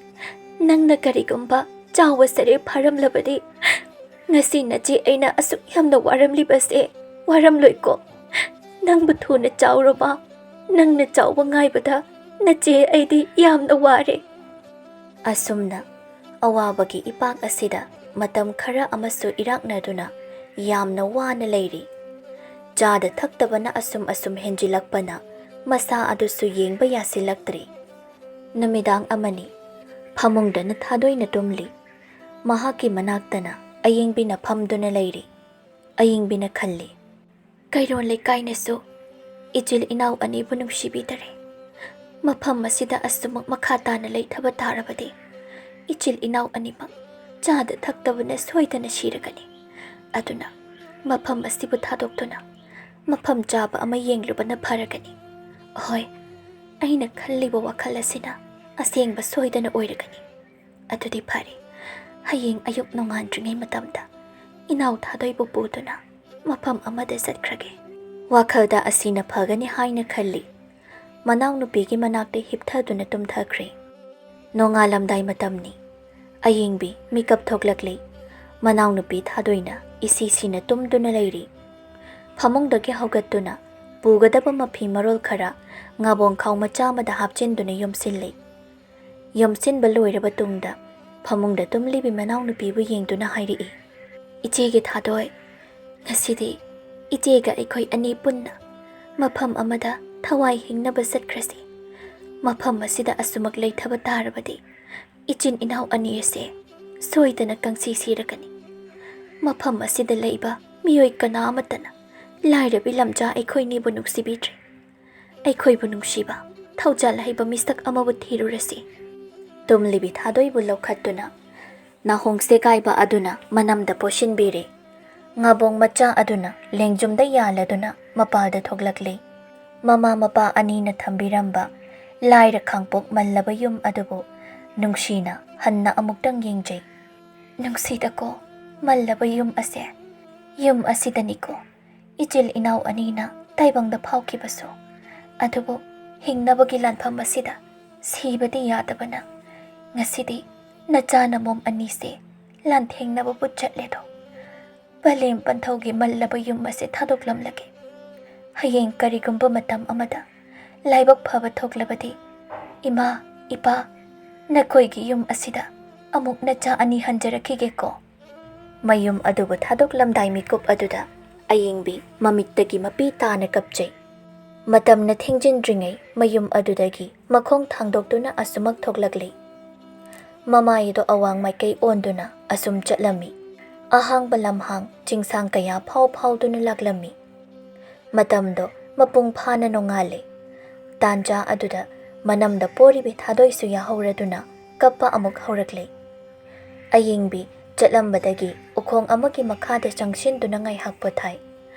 ꯅꯪꯅ ꯀꯔꯤꯒꯨꯝꯕ ꯆꯥꯎꯕ ꯁꯔꯦ ꯐꯥꯔꯝꯂꯕꯗꯤ ꯉꯁꯤ ꯅꯆꯦ ꯑꯩꯅ ꯑꯁꯨꯛ ꯌꯥꯝꯅ ꯋꯥꯔꯝꯂꯤꯕꯁꯦ ꯋꯥꯔꯝꯂꯣꯏꯀꯣ?" ꯅꯪꯕꯨ ꯊꯨꯅ ꯆꯥꯎꯔꯕ? ꯅꯪꯅ ꯆꯥꯎꯕ ꯉꯥꯏꯕꯗ ꯅꯆꯦ ꯑꯩꯗꯤ ꯌꯥꯝꯅ ꯋꯥꯔꯦ꯫ ꯑꯁꯨꯝꯅ ꯑꯋꯥꯕꯒꯤ ꯏꯄꯥꯛ ꯑꯁꯤꯗ ꯃꯇꯝ ꯈꯔ ꯑꯃꯁꯨ ꯏꯔꯥꯛꯅꯗꯨꯅ ꯌꯥꯝꯅ ꯋꯥꯅ ꯂꯩꯔꯤ꯫ ꯆꯥꯗ ꯊꯛꯇꯕꯅ ꯑꯁꯨꯝ ꯑꯁꯨꯝ ꯍꯦꯟꯖꯤꯜꯂꯛꯄꯅ ꯃꯁꯥ ꯑꯗꯨꯁꯨ ꯌꯦꯡꯕ ꯌꯥꯁꯤꯜꯂꯛꯇ꯭ꯔꯦ꯫ ꯅꯨꯃꯤꯗꯥꯡ ꯑꯃꯅꯤ꯫ ꯐꯃꯨꯡꯗꯅ ꯊꯥꯗꯣꯏꯅ ꯇꯨꯝꯂꯤ꯫ ꯃꯍꯥꯛꯀꯤ ꯃꯅꯥꯛꯇꯅ ꯑꯌꯦꯡꯕꯤꯅ ꯐꯝꯗꯨꯅ ꯂꯩꯔꯤ꯫ ꯑꯌꯦꯡꯕꯤꯅ ꯈꯜꯂꯤ, "ꯀꯩꯔꯣꯜ ꯂꯩꯀꯥꯏꯅꯁꯨ ꯏꯆꯤꯜ ꯏꯅꯥꯎ ꯑꯅꯤꯕꯨ ꯅꯨꯡꯁꯤꯕꯤꯗꯔꯦ꯫ ꯃꯐꯝ ꯑꯁꯤꯗ ꯑꯁꯨꯃꯛ ꯃꯈꯥ ꯇꯥꯅ ꯂꯩꯊꯕ ꯇꯥꯔꯕꯗꯤ ꯏꯆꯤꯜ ꯏꯅꯥꯎ ꯑꯅꯤꯃꯛ ꯆꯥꯗ ꯊꯛꯇꯕꯅ ꯁꯣꯏꯗꯅ ꯁꯤꯔꯒꯅꯤ꯫ ꯑꯗꯨꯅ ꯃꯐꯝ ꯑꯁꯤꯕꯨ ꯊꯥꯗꯣꯛꯇꯨꯅ ꯃꯐꯝ ꯆꯥꯕ ꯑꯃ ꯌꯦꯡꯂꯨꯕꯅ ꯐꯔꯒꯅꯤ꯫ ꯍꯣꯏ, ꯑꯩꯅ ꯈꯜꯂꯤꯕ ꯋꯥꯈꯜ ꯑꯁꯤꯅ ꯑꯁꯦꯡꯕ ꯁꯣꯏꯗꯅ ꯑꯣꯏꯔꯒꯅꯤ꯫ ꯑꯗꯨꯗꯤ ꯐꯔꯦ, ꯍꯌꯦꯡ ꯑꯌꯨꯛ ꯅꯣꯡꯉꯥꯟꯗ꯭ꯔꯤꯉꯩ ꯃꯇꯝꯗ ꯏꯅꯥꯎ ꯊꯥꯗꯣꯏꯕꯨ ꯄꯨꯗꯨꯅ ꯃꯐꯝ ꯑꯃꯗ ꯆꯠꯈ꯭ꯔꯒꯦ꯫" ꯋꯥꯈꯜꯗ ꯑꯁꯤꯅ ꯐꯒꯅꯤ ꯍꯥꯏꯅ ꯈꯜꯂꯤ꯫ ꯃꯅꯥꯎꯅꯨꯄꯤꯒꯤ ꯃꯅꯥꯛꯇ ꯍꯤꯞꯊꯗꯨꯅ ꯇꯨꯝꯊꯈ꯭ꯔꯦ꯫ ꯅꯣꯡꯉꯥꯜꯂꯝꯗꯥꯏ ꯃꯇꯝꯅꯤ꯫ ꯑꯌꯦꯡꯕꯤ ꯃꯤꯀꯞ ꯊꯣꯛꯂꯛꯂꯤ꯫ ꯃꯅꯥꯎꯅꯨꯄꯤ ꯊꯥꯗꯣꯏꯅ ꯏꯁꯤ ꯁꯤꯅ ꯇꯨꯝꯗꯨꯅ ꯂꯩꯔꯤ꯫ ꯐꯃꯨꯡꯗꯒꯤ ꯍꯧꯒꯠꯇꯨꯅ ꯄꯨꯒꯗꯕ ꯃꯐꯤ ꯃꯔꯣꯜ ꯈꯔ ꯉꯥꯕꯣꯡ ꯈꯥꯎ ꯃꯆꯥ ꯑꯃꯗ ꯍꯥꯞꯆꯤꯟꯗꯨꯅ ꯌꯣꯝꯁꯤꯜꯂꯤ꯫ ꯌꯣꯝꯁꯤꯟꯕ ꯂꯣꯏꯔꯕ ꯇꯨꯡꯗ ꯐꯃꯨꯡꯗ ꯇꯨꯝꯂꯤꯕꯤ ꯃꯅꯥꯎꯅꯨꯄꯤꯕꯨ ꯌꯦꯡꯗꯨꯅ ꯍꯥꯏꯔꯛꯏ, "ꯏꯆꯦꯒꯤ ꯊꯥꯗꯣꯏ, ꯉꯁꯤꯗꯤ ꯏꯆꯦꯒ ꯑꯩꯈꯣꯏ ꯑꯅꯤ ꯄꯨꯟꯅ ꯃꯐꯝ ꯑꯃꯗ ꯊꯋꯥꯏ ꯍꯤꯡꯅꯕ ꯆꯠꯈ꯭ꯔꯁꯤ꯫ ꯃꯐꯝ ꯑꯁꯤꯗ ꯑꯁꯨꯃꯛ ꯂꯩꯊꯕ ꯇꯥꯔꯕꯗꯤ ꯏꯆꯤꯟ ꯏꯅꯥꯎ ꯑꯅꯤ ꯑꯁꯦ ꯁꯣꯏꯗꯅ ꯀꯪꯁꯤ ꯁꯤꯔꯒꯅꯤ꯫ ꯃꯐꯝ ꯑꯁꯤꯗ ꯂꯩꯕ ꯃꯤꯑꯣꯏ ꯀꯅꯥ ꯑꯃꯠꯇꯅ ꯂꯥꯏꯔꯕꯤ ꯂꯝꯖꯥ ꯑꯩꯈꯣꯏꯅꯤꯕꯨ ꯅꯨꯡꯁꯤꯕꯤꯗ꯭ꯔꯦ꯫ ꯑꯩꯈꯣꯏꯕꯨ ꯅꯨꯡꯁꯤꯕ, ꯊꯧꯖꯥꯜ ꯍꯩꯕ ꯃꯤꯁꯛ ꯑꯃꯕꯨ ꯊꯤꯔꯨꯔꯁꯤ꯫" ꯇꯨꯝꯂꯤꯕꯤ ꯊꯥꯗꯣꯏꯕꯨ ꯂꯧꯈꯠꯇꯨꯅ ꯅꯥꯍꯣꯡ ꯁꯦꯒꯥꯏꯕ ꯑꯗꯨꯅ ꯃꯅꯝꯗ ꯄꯣꯠꯁꯤꯟꯕꯤꯔꯦ꯫ ꯉꯥꯕꯣꯡ ꯃꯆꯥ ꯑꯗꯨꯅ ꯂꯦꯡꯖꯨꯝꯗ ꯌꯥꯜꯂꯗꯨꯅ ꯃꯄꯥꯜꯗ ꯊꯣꯛꯂꯛꯂꯦ꯫ ꯃꯃꯥ ꯃꯄꯥ ꯑꯅꯤꯅ ꯊꯝꯕꯤꯔꯝꯕ ꯂꯥꯏꯔ ꯈꯥꯡꯄꯣꯛ ꯃꯜꯂꯕ ꯌꯨꯝ ꯑꯗꯨꯕꯨ ꯅꯨꯡꯁꯤꯅ ꯍꯟꯅ ꯑꯃꯨꯛꯇꯪ ꯌꯦꯡꯖꯩ꯫ "ꯅꯨꯡꯁꯤꯗꯀꯣ, ꯃꯜꯂꯕ ꯌꯨꯝ ꯑꯁꯦ꯫ ꯌꯨꯝ ꯑꯁꯤꯗꯅꯤꯀꯣ ꯏꯆꯤꯜ ꯏꯅꯥꯎ ꯑꯅꯤꯅ ꯇꯥꯏꯕꯪꯗ ꯐꯥꯎꯈꯤꯕꯁꯨ꯫ ꯑꯗꯨꯕꯨ ꯍꯤꯡꯅꯕꯒꯤ ꯂꯥꯟꯐꯝ ꯑꯁꯤꯗ ꯁꯤꯕꯗꯤ ꯌꯥꯗꯕꯅ ꯉꯁꯤꯗꯤ ꯅꯆꯥ ꯅꯃꯣꯝ ꯑꯅꯤꯁꯦ ꯂꯥꯟꯊꯦꯡꯅꯕꯕꯨ ꯆꯠꯂꯦꯗꯣ꯫ ꯄꯂꯦꯝ ꯄꯟꯊꯧꯒꯤ ꯃꯜꯂꯕ ꯌꯨꯝ ꯑꯁꯦ ꯊꯥꯗꯣꯛꯂꯝꯂꯒꯦ꯫ ꯍꯌꯦꯡ ꯀꯔꯤꯒꯨꯝꯕ ꯃꯇꯝ ꯑꯃꯗ ꯂꯥꯏꯕꯛ ꯐꯕ ꯊꯣꯛꯂꯕꯗꯤ, ꯏꯃꯥ, ꯏꯄꯥ, ꯅꯈꯣꯏꯒꯤ ꯌꯨꯝ ꯑꯁꯤꯗ ꯑꯃꯨꯛ ꯅꯆꯥ ꯑꯅꯤ ꯍꯟꯖꯔꯛꯈꯤꯒꯦꯀꯣ꯫" ꯃꯌꯨꯝ ꯑꯗꯨꯕꯨ ꯊꯥꯗꯣꯛꯂꯝꯗꯥꯏ ꯃꯤꯀꯨꯞ ꯑꯗꯨꯗ ꯑꯌꯤꯡꯕꯤ ꯃꯃꯤꯠꯇꯒꯤ ꯃꯄꯤ ꯇꯥꯅ ꯀꯞꯆꯩ꯫ ꯃꯇꯝꯅ ꯊꯦꯡꯖꯤꯟꯗ꯭ꯔꯤꯉꯩ ꯃꯌꯨꯝ ꯑꯗꯨꯗꯒꯤ ꯃꯈꯣꯡ ꯊꯥꯡꯗꯣꯛꯇꯨꯅ ꯑꯁꯨꯃꯛ ꯊꯣꯛꯂꯛꯂꯤ꯫ ꯃꯃꯥꯏ ꯑꯗꯨ ꯑꯋꯥꯡ ꯃꯥꯏꯀꯩ ꯑꯣꯟꯗꯨꯅ ꯑꯁꯨꯝ ꯆꯠꯂꯝꯃꯤ꯫ ꯑꯍꯥꯡꯕ ꯂꯝꯍꯥꯡ ꯆꯤꯡꯁꯥꯡ ꯀꯌꯥ ꯐꯥꯎ ꯐꯥꯎꯗꯨꯅ ꯂꯥꯛꯂꯝꯃꯤ꯫ ꯃꯇꯝꯗꯣ ꯃꯄꯨꯡ ꯐꯥꯅ ꯅꯣꯡꯉꯥꯜꯂꯦ꯫ ꯇꯥꯟꯖꯥ ꯑꯗꯨꯗ ꯃꯅꯝꯗ ꯄꯣꯔꯤꯕꯤ ꯊꯥꯗꯣꯏꯁꯨ ꯌꯥꯍꯧꯔꯗꯨꯅ ꯀꯞꯄ ꯑꯃꯨꯛ ꯍꯧꯔꯛꯂꯦ꯫ ꯑꯌꯤꯡꯕꯤ ꯆꯠꯂꯝꯕꯗꯒꯤ ꯎꯈꯣꯡ ꯑꯃꯒꯤ ꯃꯈꯥꯗ ꯆꯪꯁꯤꯟꯗꯨꯅ ꯉꯥꯏꯍꯥꯛ ꯄꯣꯊꯥꯏ꯫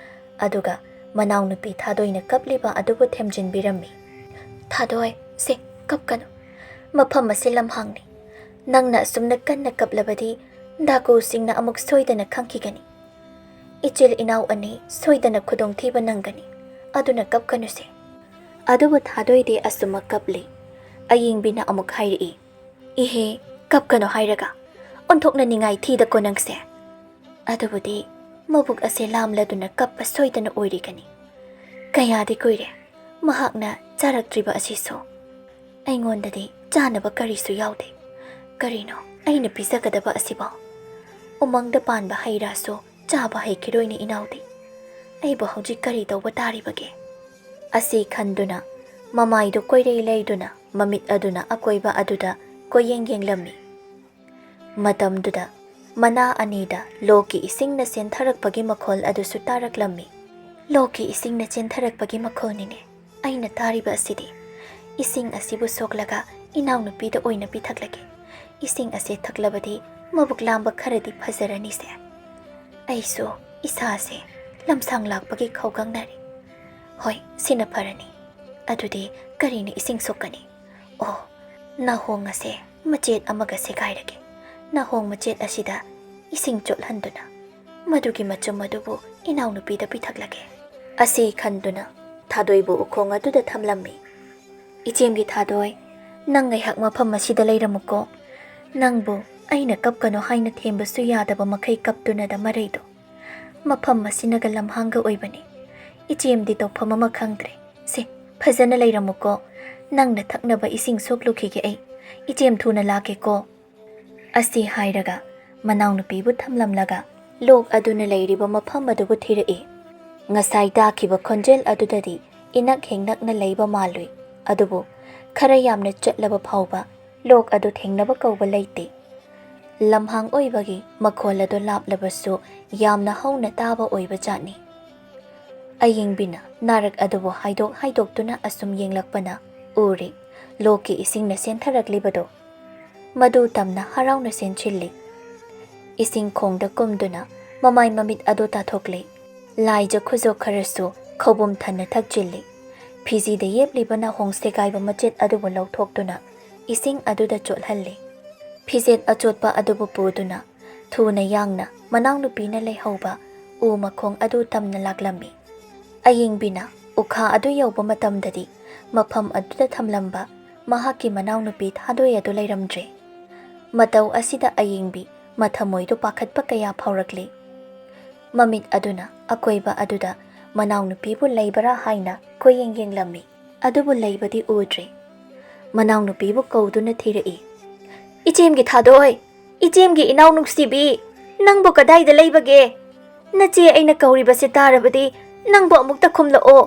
ꯑꯗꯨꯒ ꯃꯅꯥꯎꯅꯨꯄꯤ ꯊꯥꯗꯣꯏꯅ ꯀꯞꯂꯤꯕ ꯑꯗꯨꯕꯨ ꯊꯦꯝꯖꯤꯟꯕꯤꯔꯝꯃꯤ꯫ "ꯊꯥꯗꯣꯏ, ꯁꯦ, ꯀꯞꯀꯅꯨ꯫ ꯃꯐꯝ ꯑꯁꯤ ꯂꯝꯍꯥꯡꯅꯤ꯫ ꯅꯪꯅ ꯑꯁꯨꯝꯅ ꯀꯟꯅ ꯀꯞꯂꯕꯗꯤ ꯗꯥꯀꯨꯁꯤꯡꯅ ꯑꯃꯨꯛ ꯁꯣꯏꯗꯅ ꯈꯪꯈꯤꯒꯅꯤ꯫ ꯏꯆꯤꯜ ꯏꯅꯥꯎ ꯑꯅꯤ ꯁꯣꯏꯗꯅ ꯈꯨꯗꯣꯡꯊꯤꯕ ꯅꯪꯒꯅꯤ꯫ ꯑꯗꯨꯅ ꯀꯞꯀꯅꯨꯁꯦ꯫" ꯑꯗꯨꯕꯨ ꯊꯥꯗꯣꯏꯗꯤ ꯑꯁꯨꯃꯛ ꯀꯞꯂꯤ꯫ ꯑꯌꯤꯡꯕꯤꯅ ꯑꯃꯨꯛ ꯍꯥꯏꯔꯛꯏ, "ꯏꯍꯦ, ꯀꯞꯀꯅꯨ ꯍꯥꯏꯔꯒ ꯑꯣꯟꯊꯣꯛꯅ ꯅꯤꯡꯉꯥꯏ ꯊꯤꯗꯀꯣ ꯅꯪꯁꯦ꯫ ꯑꯗꯨꯕꯨꯗꯤ ꯃꯕꯨꯛ ꯑꯁꯦ ꯂꯥꯝꯂꯗꯨꯅ ꯀꯞꯄ ꯁꯣꯏꯗꯅ ꯑꯣꯏꯔꯤꯒꯅꯤ꯫ ꯀꯌꯥꯗꯤ ꯀꯨꯏꯔꯦ ꯃꯍꯥꯛꯅ ꯆꯥꯔꯛꯇ꯭ꯔꯤꯕ ꯑꯁꯤꯁꯨ꯫ ꯑꯩꯉꯣꯟꯗꯗꯤ ꯆꯥꯅꯕ ꯀꯔꯤꯁꯨ ꯌꯥꯎꯗꯦ꯫ ꯀꯔꯤꯅꯣ ꯑꯩꯅ ꯄꯤꯖꯒꯗꯕ ꯑꯁꯤꯕꯣ? ꯎꯃꯪꯗ ꯄꯥꯟꯕ ꯍꯩ ꯔꯥꯁꯨ ꯆꯥꯕ ꯍꯩꯈꯤꯔꯣꯏꯅꯦ ꯏꯅꯥꯎꯗꯤ꯫ ꯑꯩꯕꯨ ꯍꯧꯖꯤꯛ ꯀꯔꯤ ꯇꯧꯕ ꯇꯥꯔꯤꯕꯒꯦ?" ꯑꯁꯤ ꯈꯟꯗꯨꯅ ꯃꯃꯥꯏꯗꯨ ꯀꯣꯏꯔꯩ ꯂꯩꯗꯨꯅ ꯃꯃꯤꯠ ꯑꯗꯨꯅ ꯑꯀꯣꯏꯕ ꯑꯗꯨꯗ ꯀꯣꯏꯌꯦꯡ ꯌꯦꯡꯂꯝꯃꯤ꯫ ꯃꯇꯝꯗꯨꯗ ꯃꯅꯥ ꯑꯅꯤꯗ ꯂꯣꯛꯀꯤ ꯏꯁꯤꯡꯅ ꯆꯦꯟꯊꯔꯛꯄꯒꯤ ꯃꯈꯣꯜ ꯑꯗꯨꯁꯨ ꯇꯥꯔꯛꯂꯝꯃꯤ꯫ "ꯂꯣꯛꯀꯤ ꯏꯁꯤꯡꯅ ꯆꯦꯟꯊꯔꯛꯄꯒꯤ ꯃꯈꯣꯜꯅꯤꯅꯦ ꯑꯩꯅ ꯇꯥꯔꯤꯕ ꯑꯁꯤꯗꯤ꯫ ꯏꯁꯤꯡ ꯑꯁꯤꯕꯨ ꯁꯣꯛꯂꯒ ꯏꯅꯥꯎꯅꯨꯄꯤꯗ ꯑꯣꯏꯅ ꯄꯤꯊꯛꯂꯒꯦ꯫ ꯏꯁꯤꯡ ꯑꯁꯤ ꯊꯛꯂꯕꯗꯤ ꯃꯕꯨꯛ ꯂꯥꯝꯕ ꯈꯔꯗꯤ ꯐꯖꯔꯅꯤꯁꯦ꯫ ꯑꯩꯁꯨ ꯏꯁꯥꯁꯦ ꯂꯝꯁꯥꯡ ꯂꯥꯛꯄꯒꯤ ꯈꯧꯒꯪꯅꯔꯦ꯫ ꯍꯣꯏ, ꯁꯤꯅ ꯐꯔꯅꯤ꯫ ꯑꯗꯨꯗꯤ ꯀꯔꯤꯅ ꯏꯁꯤꯡ ꯁꯣꯛꯀꯅꯤ? ꯑꯣ, ꯅꯥꯍꯣꯡ ꯑꯁꯦ ꯃꯆꯦꯠ ꯑꯃꯒ ꯁꯦꯒꯥꯏꯔꯒꯦ꯫ ꯅꯥꯍꯣꯡ ꯃꯆꯦꯠ ꯑꯁꯤꯗ ꯏꯁꯤꯡ ꯆꯣꯠꯍꯟꯗꯨꯅ ꯃꯗꯨꯒꯤ ꯃꯆꯨꯝ ꯑꯗꯨꯕꯨ ꯏꯅꯥꯎꯅꯨꯄꯤꯗ ꯄꯤꯊꯛꯂꯒꯦ꯫" ꯑꯁꯤ ꯈꯟꯗꯨꯅ ꯊꯥꯗꯣꯏꯕꯨ ꯎꯈꯣꯡ ꯑꯗꯨꯗ ꯊꯝꯂꯝꯃꯤ꯫ "ꯏꯆꯦꯝꯒꯤ ꯊꯥꯗꯣꯏ, ꯅꯪ ꯉꯥꯏꯍꯥꯛ ꯃꯐꯝ ꯑꯁꯤꯗ ꯂꯩꯔꯝꯃꯨꯀꯣ꯫ ꯅꯪꯕꯨ ꯑꯩꯅ ꯀꯞꯀꯅꯨ ꯍꯥꯏꯅ ꯊꯦꯝꯕꯁꯨ ꯌꯥꯗꯕ ꯃꯈꯩ ꯀꯞꯇꯨꯅꯗ ꯃꯔꯩꯗꯣ꯫ ꯃꯐꯝ ꯑꯁꯤꯅꯒ ꯂꯝꯍꯥꯡꯒ ꯑꯣꯏꯕꯅꯤ꯫ "ꯏꯆꯦꯝꯗꯤ ꯇꯧꯐꯝ ꯑꯃ ꯈꯪꯗ꯭ꯔꯦ꯫ ꯁꯦ, ꯐꯖꯅ ꯂꯩꯔꯝꯃꯨꯀꯣ꯫ ꯅꯪꯅ ꯊꯛꯅꯕ ꯏꯁꯤꯡ ꯁꯣꯛꯂꯨꯈꯤꯒꯦ ꯑꯩ꯫ ꯏꯆꯦꯝ ꯊꯨꯅ ꯂꯥꯛꯀꯦꯀꯣ"꯫ ꯑꯁꯤ ꯍꯥꯏꯔꯒ ꯃꯅꯥꯎꯅꯨꯄꯤꯕꯨ ꯊꯝꯂꯝꯂꯒ ꯂꯣꯛ ꯑꯗꯨꯅ ꯂꯩꯔꯤꯕ ꯃꯐꯝ ꯑꯗꯨꯕꯨ ꯊꯤꯔꯛꯏ꯫ ꯉꯁꯥꯏ ꯇꯥꯈꯤꯕ ꯈꯣꯟꯖꯦꯜ ꯑꯗꯨꯗꯗꯤ ꯏꯅꯛ ꯍꯦꯛ ꯅꯛꯅ ꯂꯩꯕ ꯃꯥꯜꯂꯨꯏ꯫ ꯑꯗꯨꯕꯨ ꯈꯔ ꯌꯥꯝꯅ ꯆꯠꯂꯕ ꯐꯥꯎꯕ ꯂꯣꯛ ꯑꯗꯨ ꯊꯦꯡꯅꯕ ꯀꯧꯕ ꯂꯩꯇꯦ꯫ ꯂꯝꯍꯥꯡ ꯑꯣꯏꯕꯒꯤ ꯃꯈꯣꯜ ꯑꯗꯨ ꯂꯥꯞꯂꯕꯁꯨ ꯌꯥꯝꯅ ꯍꯧꯅ ꯇꯥꯕ ꯑꯣꯏꯕ ꯖꯥꯠꯅꯤ꯫ ꯑꯌꯦꯡꯕꯤꯅ ꯅꯥꯔꯛ ꯑꯗꯨꯕꯨ ꯍꯥꯏꯗꯣꯛ ꯍꯥꯏꯗꯣꯛꯇꯨꯅ ꯑꯁꯨꯝ ꯌꯦꯡꯂꯛꯄꯅ ꯎꯔꯦ, ꯂꯣꯛꯀꯤ ꯏꯁꯤꯡꯅ ꯆꯦꯟꯊꯔꯛꯂꯤꯕꯗꯣ꯫ ꯃꯗꯨ ꯇꯝꯅ ꯍꯔꯥꯎꯅ ꯆꯦꯟꯁꯤꯜꯂꯤ꯫ ꯏꯁꯤꯡ ꯈꯣꯡꯗ ꯀꯨꯝꯗꯨꯅ ꯃꯃꯥꯏ ꯃꯃꯤꯠ ꯑꯗꯨ ꯇꯥꯊꯣꯛꯂꯦ꯫ ꯂꯥꯏꯖ ꯈꯨꯖꯣꯛ ꯈꯔꯁꯨ ꯈꯧꯕꯨꯝ ꯊꯟꯅ ꯊꯛꯆꯤꯜꯂꯤ꯫ ꯐꯤꯖꯤꯗ ꯌꯦꯞꯂꯤꯕ ꯅꯥꯍꯣꯡ ꯁꯦꯒꯥꯏꯕ ꯃꯆꯦꯠ ꯑꯗꯨꯕꯨ ꯂꯧꯊꯣꯛꯇꯨꯅ ꯏꯁꯤꯡ ꯑꯗꯨꯗ ꯆꯣꯠꯍꯜꯂꯤ꯫ ꯐꯤꯖꯦꯠ ꯑꯆꯣꯠꯄ ꯑꯗꯨꯕꯨ ꯄꯨꯗꯨꯅ ꯊꯨꯅ ꯌꯥꯡꯅ ꯃꯅꯥꯎꯅꯨꯄꯤꯅ ꯂꯩꯍꯧꯕ ꯎ ꯃꯈꯣꯡ ꯑꯗꯨ ꯇꯝꯅ ꯂꯥꯛꯂꯝꯃꯤ꯫ ꯑꯌꯦꯡꯕꯤꯅ ꯎꯈꯥ ꯑꯗꯨ ꯌꯧꯕ ꯃꯇꯝꯗꯗꯤ ꯃꯐꯝ ꯑꯗꯨꯗ ꯊꯝꯂꯝꯕ ꯃꯍꯥꯛꯀꯤ ꯃꯅꯥꯎꯅꯨꯄꯤ ꯊꯥꯗꯣꯏ ꯑꯗꯨ ꯂꯩꯔꯝꯗ꯭ꯔꯦ꯫ ꯃꯇꯧ ꯑꯁꯤꯗ ꯑꯌꯦꯡꯕꯤ ꯃꯊꯃꯣꯏꯗꯨ ꯄꯥꯈꯠꯄ ꯀꯌꯥ ꯐꯥꯎꯔꯛꯂꯤ꯫ ꯃꯃꯤꯠ ꯑꯗꯨꯅ ꯑꯀꯣꯏꯕ ꯑꯗꯨꯗ ꯃꯅꯥꯎꯅꯨꯄꯤꯕꯨ ꯂꯩꯕꯔꯥ ꯍꯥꯏꯅ ꯀꯣꯏꯌꯦꯡ ꯌꯦꯡꯂꯝꯃꯤ, ꯑꯗꯨꯕꯨ ꯂꯩꯕꯗꯤ ꯎꯗ꯭ꯔꯦ꯫ ꯃꯅꯥꯎꯅꯨꯄꯤꯕꯨ ꯀꯧꯗꯨꯅ ꯊꯤꯔꯛꯏ꯫ "ꯏꯆꯦꯝꯒꯤ ꯊꯥꯗꯣꯏ, ꯏꯆꯦꯝꯒꯤ ꯏꯅꯥꯎ ꯅꯨꯡꯁꯤꯕꯤ, ꯅꯪꯕꯨ ꯀꯗꯥꯏꯗ ꯂꯩꯕꯒꯦ? ꯅꯆꯦ ꯑꯩꯅ ꯀꯧꯔꯤꯕꯁꯦ ꯇꯥꯔꯕꯗꯤ ꯅꯪꯕꯨ ꯑꯃꯨꯛꯇ ꯈꯨꯝꯂꯛꯑꯣ꯫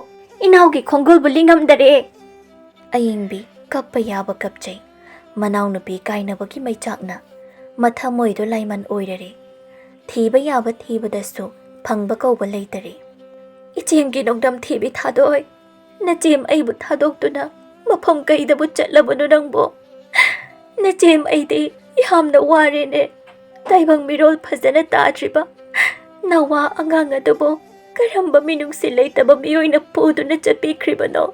ꯏꯅꯥꯎꯒꯤ ꯈꯣꯡꯒꯨꯜꯕꯨ ꯂꯤꯡꯉꯝꯗꯔꯦ"꯫ ꯑꯌꯦꯡꯕꯤ ꯀꯞꯄ ꯌꯥꯕ ꯀꯞꯆꯩ꯫ ꯃꯅꯥꯎꯅꯨꯄꯤ ꯀꯥꯏꯅꯕꯒꯤ ꯃꯩꯆꯥꯛꯅ ꯃꯊꯃꯣꯏꯗꯣ ꯂꯥꯏꯃꯟ ꯑꯣꯏꯔꯔꯦ꯫ ꯊꯤꯕ ꯌꯥꯕ ꯊꯤꯕꯗꯁꯨ ꯐꯪꯕ ꯀꯧꯕ ꯂꯩꯇꯔꯦ꯫ "ꯏꯆꯦꯝꯒꯤ ꯅꯣꯡꯗꯝ ꯊꯤꯕꯤ ꯊꯥꯗꯣꯏ, ꯅꯆꯦꯝ ꯑꯩꯕꯨ ꯊꯥꯗꯣꯛꯇꯨꯅ ꯃꯐꯝ ꯀꯩꯗꯕꯨ ꯆꯠꯂꯕꯅꯣ ꯅꯪꯕꯨ? ꯅꯆꯦꯝ ꯑꯩꯗꯤ ꯌꯥꯝꯅ ꯋꯥꯔꯦꯅꯦ꯫ ꯇꯥꯏꯕꯪ ꯃꯤꯔꯣꯜ ꯐꯖꯅ ꯇꯥꯗ꯭ꯔꯤꯕ ꯅꯋꯥ ꯑꯉꯥꯡ ꯑꯗꯨꯕꯨ ꯀꯔꯝꯕ ꯃꯤꯅꯨꯡꯁꯤ ꯂꯩꯇꯕ ꯃꯤꯑꯣꯏꯅ ꯄꯨꯗꯨꯅ ꯆꯠꯄꯤꯈ꯭ꯔꯤꯕꯅꯣ?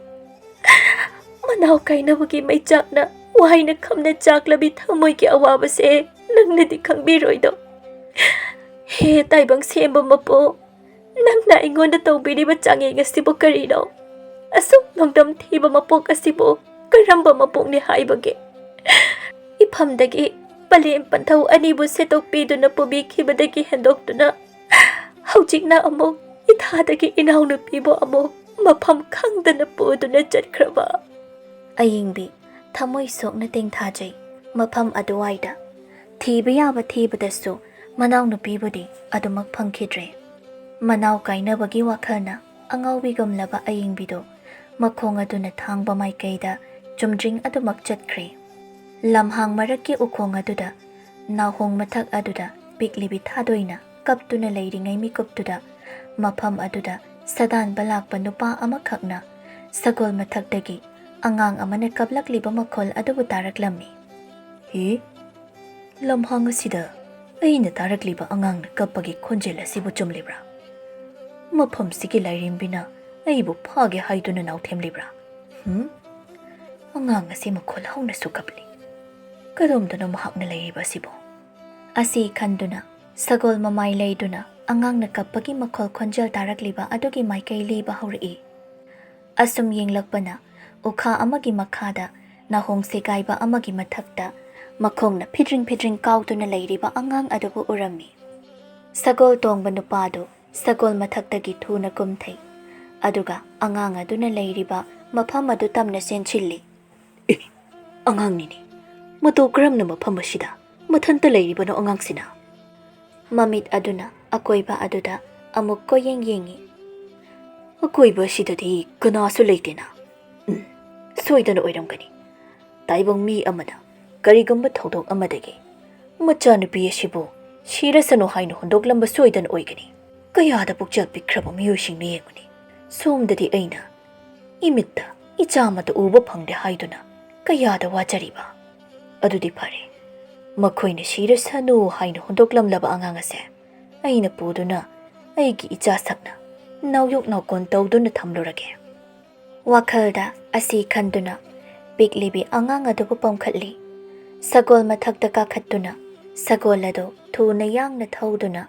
ꯃꯅꯥꯎ ꯀꯥꯏꯅꯕꯒꯤ ꯃꯩꯆꯥꯛꯅ ꯋꯥꯏꯅ ꯈꯝꯅ ꯆꯥꯛꯂꯕꯤ ꯊꯃꯣꯏꯒꯤ ꯑꯋꯥꯕꯁꯦ ꯅꯪꯅꯗꯤ ꯈꯪꯕꯤꯔꯣꯏꯗꯣ꯫ ꯍꯦ ꯇꯥꯏꯕꯪ ꯁꯦꯝꯕ ꯃꯄꯨ, ꯅꯪꯅ ꯑꯩꯉꯣꯟꯗ ꯇꯧꯕꯤꯔꯤꯕ ꯆꯥꯡꯌꯦꯡ ꯑꯁꯤꯕꯨ ꯀꯔꯤꯅꯣ? ꯑꯁꯨꯛ ꯅꯣꯡꯗꯝ ꯊꯤꯕ ꯃꯄꯣꯛ ꯑꯁꯤꯕꯨ ꯀꯔꯝꯕ ꯃꯄꯣꯛꯅꯤ ꯍꯥꯏꯕꯒꯦ? ꯏꯐꯝꯗꯒꯤ ꯄꯂꯦꯝ ꯄꯟꯊꯧ ꯑꯅꯤꯕꯨ ꯁꯦꯠꯇꯣꯛꯄꯤꯗꯨꯅ ꯄꯨꯕꯤꯈꯤꯕꯗꯒꯤ ꯍꯦꯟꯗꯣꯛꯇꯨꯅ ꯍꯧꯖꯤꯛꯅ ꯑꯃꯨꯛ ꯊꯥꯗꯒꯤ ꯏꯅꯥꯎꯅꯨꯄꯤꯕꯨ ꯑꯃꯨꯛ ꯃꯐꯝ ꯈꯪꯗꯅ ꯄꯨꯗꯨꯅ ꯆꯠꯈ꯭ꯔꯕ꯫ ꯑꯌꯤꯡꯕꯤ ꯊꯃꯣꯏ ꯁꯣꯛꯅ ꯇꯦꯡꯊꯥꯖꯩ꯫ ꯃꯐꯝ ꯑꯗꯨꯋꯥꯏꯗ ꯊꯤꯕ ꯌꯥꯕ ꯊꯤꯕꯗꯁꯨ ꯃꯅꯥꯎꯅꯨꯄꯤꯕꯨꯗꯤ ꯑꯗꯨꯃꯛ ꯐꯪꯈꯤꯗ꯭ꯔꯦ꯫ ꯃꯅꯥꯎ ꯀꯥꯏꯅꯕꯒꯤ ꯋꯥꯈꯜꯅ ꯑꯉꯥꯎꯕꯤꯒꯨꯝꯂꯕ ꯑꯌꯤꯡꯕꯤꯗꯨ ꯃꯈꯣꯡ ꯑꯗꯨꯅ ꯊꯥꯡꯕ ꯃꯥꯏꯀꯩꯗ ꯆꯨꯝꯗ꯭ꯔꯤꯡ ꯑꯗꯨꯃꯛ ꯆꯠꯈ꯭ꯔꯦ꯫ ꯂꯝꯍꯥꯡ ꯃꯔꯛꯀꯤ ꯎꯈꯣꯡ ꯑꯗꯨꯗ, ꯅꯥꯍꯣꯡ ꯃꯊꯛ ꯑꯗꯨꯗ ꯄꯤꯛꯂꯤꯕꯤ ꯊꯥꯗꯣꯏꯅ ꯀꯞꯇꯨꯅ ꯂꯩꯔꯤꯉꯩ ꯃꯤꯀꯨꯞꯇꯨꯗ, ꯃꯐꯝ ꯑꯗꯨꯗ ꯁꯗꯥꯟꯕ ꯂꯥꯛꯄ ꯅꯨꯄꯥ ꯑꯃꯈꯛꯅ ꯁꯒꯣꯜ ꯃꯊꯛꯇꯒꯤ ꯑꯉꯥꯡ ꯑꯃꯅ ꯀꯞꯂꯛꯂꯤꯕ ꯃꯈꯣꯜ ꯑꯗꯨꯕꯨ ꯇꯥꯔꯛꯂꯝꯃꯤ꯫ "ꯍꯤ? ꯂꯝꯍꯥꯡ ꯑꯁꯤꯗ ꯑꯩꯅ ꯇꯥꯔꯛꯂꯤꯕ ꯑꯉꯥꯡꯅ ꯀꯞꯄꯒꯤ ꯈꯣꯟꯖꯦꯜ ꯑꯁꯤꯕꯨ ꯆꯨꯝꯂꯤꯕ꯭ꯔꯥ? ꯃꯐꯝꯁꯤꯒꯤ ꯂꯥꯏꯔꯦꯝꯕꯤꯅ ꯑꯩꯕꯨ ꯐꯥꯒꯦ ꯍꯥꯏꯗꯨꯅ ꯅꯥꯎꯊꯦꯝꯂꯤꯕ꯭ꯔꯥ? ꯍꯨꯝ? ꯑꯉꯥꯡ ꯑꯁꯤ ꯃꯈꯣꯜ ꯍꯧꯅꯁꯨ ꯀꯞꯂꯤ꯫ ꯀꯗꯣꯝꯗꯅꯣ ꯃꯍꯥꯛꯅ ꯂꯩꯔꯤꯕ ꯑꯁꯤꯕꯨ?" ꯑꯁꯤ ꯈꯟꯗꯨꯅ ꯁꯒꯣꯜ ꯃꯃꯥꯏ ꯂꯩꯗꯨꯅ ꯑꯉꯥꯡꯅ ꯀꯞꯄꯒꯤ ꯃꯈꯣꯜ ꯈꯣꯟꯖꯦꯜ ꯇꯥꯔꯛꯂꯤꯕ ꯑꯗꯨꯒꯤ ꯃꯥꯏꯀꯩ ꯂꯤꯕ ꯍꯧꯔꯛꯏ꯫ ꯑꯁꯨꯝ ꯌꯦꯡꯂꯛꯄꯅ ꯎꯈꯥ ꯑꯃꯒꯤ ꯃꯈꯥꯗ ꯅꯥꯍꯣꯡ ꯁꯦꯒꯥꯏꯕ ꯑꯃꯒꯤ ꯃꯊꯛꯇ ꯃꯈꯣꯡꯅ ꯐꯤꯗ꯭ꯔꯤꯡ ꯐꯤꯗ꯭ꯔꯤꯡ ꯀꯥꯎꯗꯨꯅ ꯂꯩꯔꯤꯕ ꯑꯉꯥꯡ ꯑꯗꯨꯕꯨ ꯎꯔꯝꯃꯤ꯫ ꯁꯒꯣꯜ ꯇꯣꯡꯕ ꯅꯨꯄꯥꯗꯨ ꯁꯒꯣꯜ ꯃꯊꯛꯇꯒꯤ ꯊꯨꯅ ꯀꯨꯝꯊꯩ꯫ ꯑꯗꯨꯒ ꯑꯉꯥꯡ ꯑꯗꯨꯅ ꯂꯩꯔꯤꯕ ꯃꯐꯝ ꯑꯗꯨ ꯇꯝꯅ ꯆꯦꯟꯁꯤꯜꯂꯤ꯫ "ꯑꯦ, ꯑꯉꯥꯡꯅꯤꯅꯦ꯫ ꯃꯇꯧ ꯀꯔꯝꯅ ꯃꯐꯝ ꯑꯁꯤꯗ ꯃꯊꯟꯇ ꯂꯩꯔꯤꯕꯅꯣ ꯑꯉꯥꯡꯁꯤꯅ?" ꯃꯃꯤꯠ ꯑꯗꯨꯅ ꯑꯀꯣꯏꯕ ꯑꯗꯨꯗ ꯑꯃꯨꯛ ꯀꯣꯏꯌꯦꯡ ꯌꯦꯡꯉꯤ꯫ "ꯑꯀꯣꯏꯕ ꯑꯁꯤꯗꯗꯤ ꯀꯅꯥꯁꯨ ꯂꯩꯇꯦꯅ꯫ ꯎꯝ, ꯁꯣꯏꯗꯅ ꯑꯣꯏꯔꯝꯒꯅꯤ꯫ ꯇꯥꯏꯕꯪ ꯃꯤ ꯑꯃꯅ ꯀꯔꯤꯒꯨꯝꯕ ꯊꯧꯗꯣꯛ ꯑꯃꯗꯒꯤ ꯃꯆꯥꯅꯨꯄꯤ ꯑꯁꯤꯕꯨ ꯁꯤꯔꯁꯅꯨ ꯍꯥꯏꯅ ꯍꯨꯟꯗꯣꯛꯂꯝꯕ ꯁꯣꯏꯗꯅ ꯑꯣꯏꯒꯅꯤ꯫ ꯀꯌꯥꯗ ꯄꯨꯛꯆꯦꯜ ꯄꯤꯛꯈ꯭ꯔꯕ ꯃꯤꯑꯣꯏꯁꯤꯡꯅ ꯌꯦꯡꯉꯨꯅꯤ꯫ ꯁꯣꯝꯗꯗꯤ ꯑꯩꯅ ꯏꯃꯤꯠꯇ ꯏꯆꯥ ꯑꯃꯠꯇ ꯎꯕ ꯐꯪꯗꯦ ꯍꯥꯏꯗꯨꯅ ꯀꯌꯥꯗ ꯋꯥꯖꯔꯤꯕ꯫ ꯑꯗꯨꯗꯤ ꯐꯔꯦ, ꯃꯈꯣꯏꯅ ꯁꯤꯔꯁꯅꯨ ꯍꯥꯏꯅ ꯍꯨꯟꯗꯣꯛꯂꯝꯂꯕ ꯑꯉꯥꯡ ꯑꯁꯦ ꯑꯩꯅ ꯄꯨꯗꯨꯅ ꯑꯩꯒꯤ ꯏꯆꯥ ꯁꯛꯅ ꯅꯥꯎꯌꯣꯛ ꯅꯥꯎꯀꯣꯟ ꯇꯧꯗꯨꯅ ꯊꯝꯂꯨꯔꯒꯦ꯫" ꯋꯥꯈꯜꯗ ꯑꯁꯤ ꯈꯟꯗꯨꯅ ꯄꯤꯛꯂꯤꯕꯤ ꯑꯉꯥꯡ ꯑꯗꯨꯕꯨ ꯄꯝꯈꯠꯂꯤ꯫ ꯁꯒꯣꯜ ꯃꯊꯛꯇ ꯀꯥꯈꯠꯇꯨꯅ ꯁꯒꯣꯜ ꯑꯗꯨ ꯊꯨꯅ ꯌꯥꯡꯅ ꯊꯧꯗꯨꯅ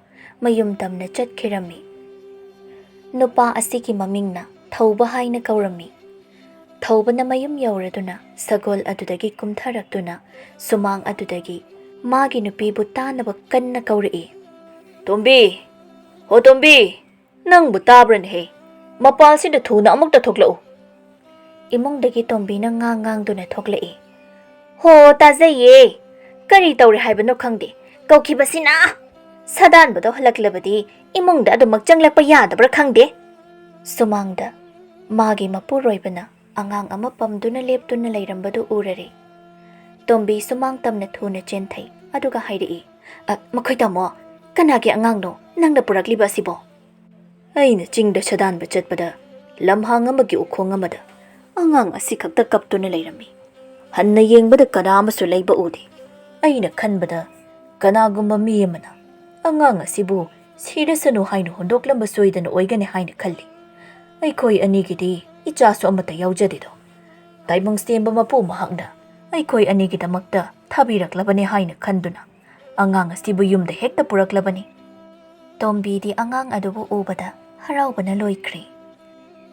ꯃꯌꯨꯝ ꯇꯝꯅ ꯆꯠꯈꯤꯔꯝꯃꯤ꯫ ꯅꯨꯄꯥ ꯑꯁꯤꯒꯤ ꯃꯃꯤꯡꯅ ꯊꯧꯕ ꯍꯥꯏꯅ ꯀꯧꯔꯝꯃꯤ꯫ ꯊꯧꯕꯅ ꯃꯌꯨꯝ ꯌꯧꯔꯗꯨꯅ ꯁꯒꯣꯜ ꯑꯗꯨꯗꯒꯤ ꯀꯨꯝꯊꯔꯛꯇꯨꯅ ꯁꯨꯃꯥꯡ ꯑꯗꯨꯗꯒꯤ ꯃꯥꯒꯤ ꯅꯨꯄꯤꯕꯨ ꯇꯥꯅꯕ ꯀꯟꯅ ꯀꯧꯔꯛꯏ꯫ "ꯇꯣꯝꯕꯤ! ꯍꯣ ꯇꯣꯝꯕꯤ!" "ꯅꯪꯕꯨ ꯇꯥꯕ꯭ꯔꯅꯦꯍꯦ? ꯃꯄꯥꯜꯁꯤꯗ ꯊꯨꯅ ꯑꯃꯨꯛꯇ ꯊꯣꯛꯂꯛꯎ!" ꯏꯃꯨꯡꯗꯒꯤ ꯇꯣꯝꯕꯤꯅ ꯉꯥꯡ ꯉꯥꯡꯗꯨꯅ ꯊꯣꯛꯂꯛꯏ꯫ "ꯍꯣ, ꯇꯥꯖꯩꯌꯦ꯫ ꯀꯔꯤ ꯇꯧꯔꯦ ꯍꯥꯏꯕꯅꯣ ꯈꯪꯗꯦ꯫ ꯀꯧꯈꯤꯕꯁꯤꯅ! ꯁꯥꯗꯥꯟꯕꯗꯣ ꯍꯜꯂꯛꯂꯕꯗꯤ ꯏꯃꯨꯡꯗ ꯑꯗꯨꯃꯛ ꯆꯪꯂꯛꯄ ꯌꯥꯗꯕ꯭ꯔꯥ ꯈꯪꯗꯦ꯫" ꯁꯨꯃꯥꯡꯗ ꯃꯥꯒꯤ ꯃꯄꯨꯔꯣꯏꯕꯅ ꯑꯉꯥꯡ ꯑꯃ ꯄꯝꯗꯨꯅ ꯂꯦꯞꯇꯨꯅ ꯂꯩꯔꯝꯕꯗꯨ ꯎꯔꯔꯦ꯫ ꯇꯣꯝꯕꯤ ꯁꯨꯃꯥꯡ ꯇꯝꯅ ꯊꯨꯅ ꯆꯦꯟꯊꯩ, ꯑꯗꯨꯒ ꯍꯥꯏꯔꯛꯏ, "ꯑ, ꯃꯈꯣꯏ ꯇꯥꯃꯣ, ꯀꯅꯥꯒꯤ ꯑꯉꯥꯡꯅꯣ ꯅꯪꯅ ꯄꯨꯔꯛꯂꯤꯕ ꯑꯁꯤꯕꯣ?" "ꯑꯩꯅ ꯆꯤꯡꯗ ꯁꯥꯗꯥꯟꯕ ꯆꯠꯄꯗ ꯂꯝꯍꯥꯡ ꯑꯃꯒꯤ ꯎꯈꯣꯡ ꯑꯃꯗ ꯑꯉꯥꯡ ꯑꯁꯤꯈꯛꯇ ꯀꯞꯇꯨꯅ ꯂꯩꯔꯝꯃꯤ꯫ ꯍꯟꯅ ꯌꯦꯡꯕꯗ ꯀꯅꯥ ꯑꯃꯁꯨ ꯂꯩꯕ ꯎꯗꯦ꯫ ꯑꯩꯅ ꯈꯟꯕꯗ ꯀꯅꯥꯒꯨꯝꯕ ꯃꯤ ꯑꯃꯅ ꯑꯉꯥꯡ ꯑꯁꯤꯕꯨ ꯁꯤꯔꯁꯅꯨ ꯍꯥꯏꯅ ꯍꯨꯟꯗꯣꯛꯂꯝꯕ ꯁꯣꯏꯗꯅ ꯑꯣꯏꯒꯅꯤ ꯍꯥꯏꯅ ꯈꯜꯂꯤ꯫ ꯑꯩꯈꯣꯏ ꯑꯅꯤꯒꯤꯗꯤ ꯏꯆꯥꯁꯨ ꯑꯃꯠꯇ ꯌꯥꯎꯖꯗꯦꯗꯣ꯫ ꯇꯥꯏꯕꯪ ꯁꯦꯝꯕ ꯃꯄꯨ ꯃꯍꯥꯛꯅ ꯑꯩꯈꯣꯏ ꯑꯅꯤꯒꯤꯗꯃꯛꯇ ꯊꯥꯕꯤꯔꯛꯂꯕꯅꯤ ꯍꯥꯏꯅ ꯈꯟꯗꯨꯅ ꯑꯉꯥꯡ ꯑꯁꯤꯕꯨ ꯌꯨꯝꯗ ꯍꯦꯛꯇ ꯄꯨꯔꯛꯂꯕꯅꯤ꯫" ꯇꯣꯝꯕꯤꯗꯤ ꯑꯉꯥꯡ ꯑꯗꯨꯕꯨ ꯎꯕꯗ ꯍꯔꯥꯎꯕꯅ ꯂꯣꯏꯈ꯭ꯔꯦ꯫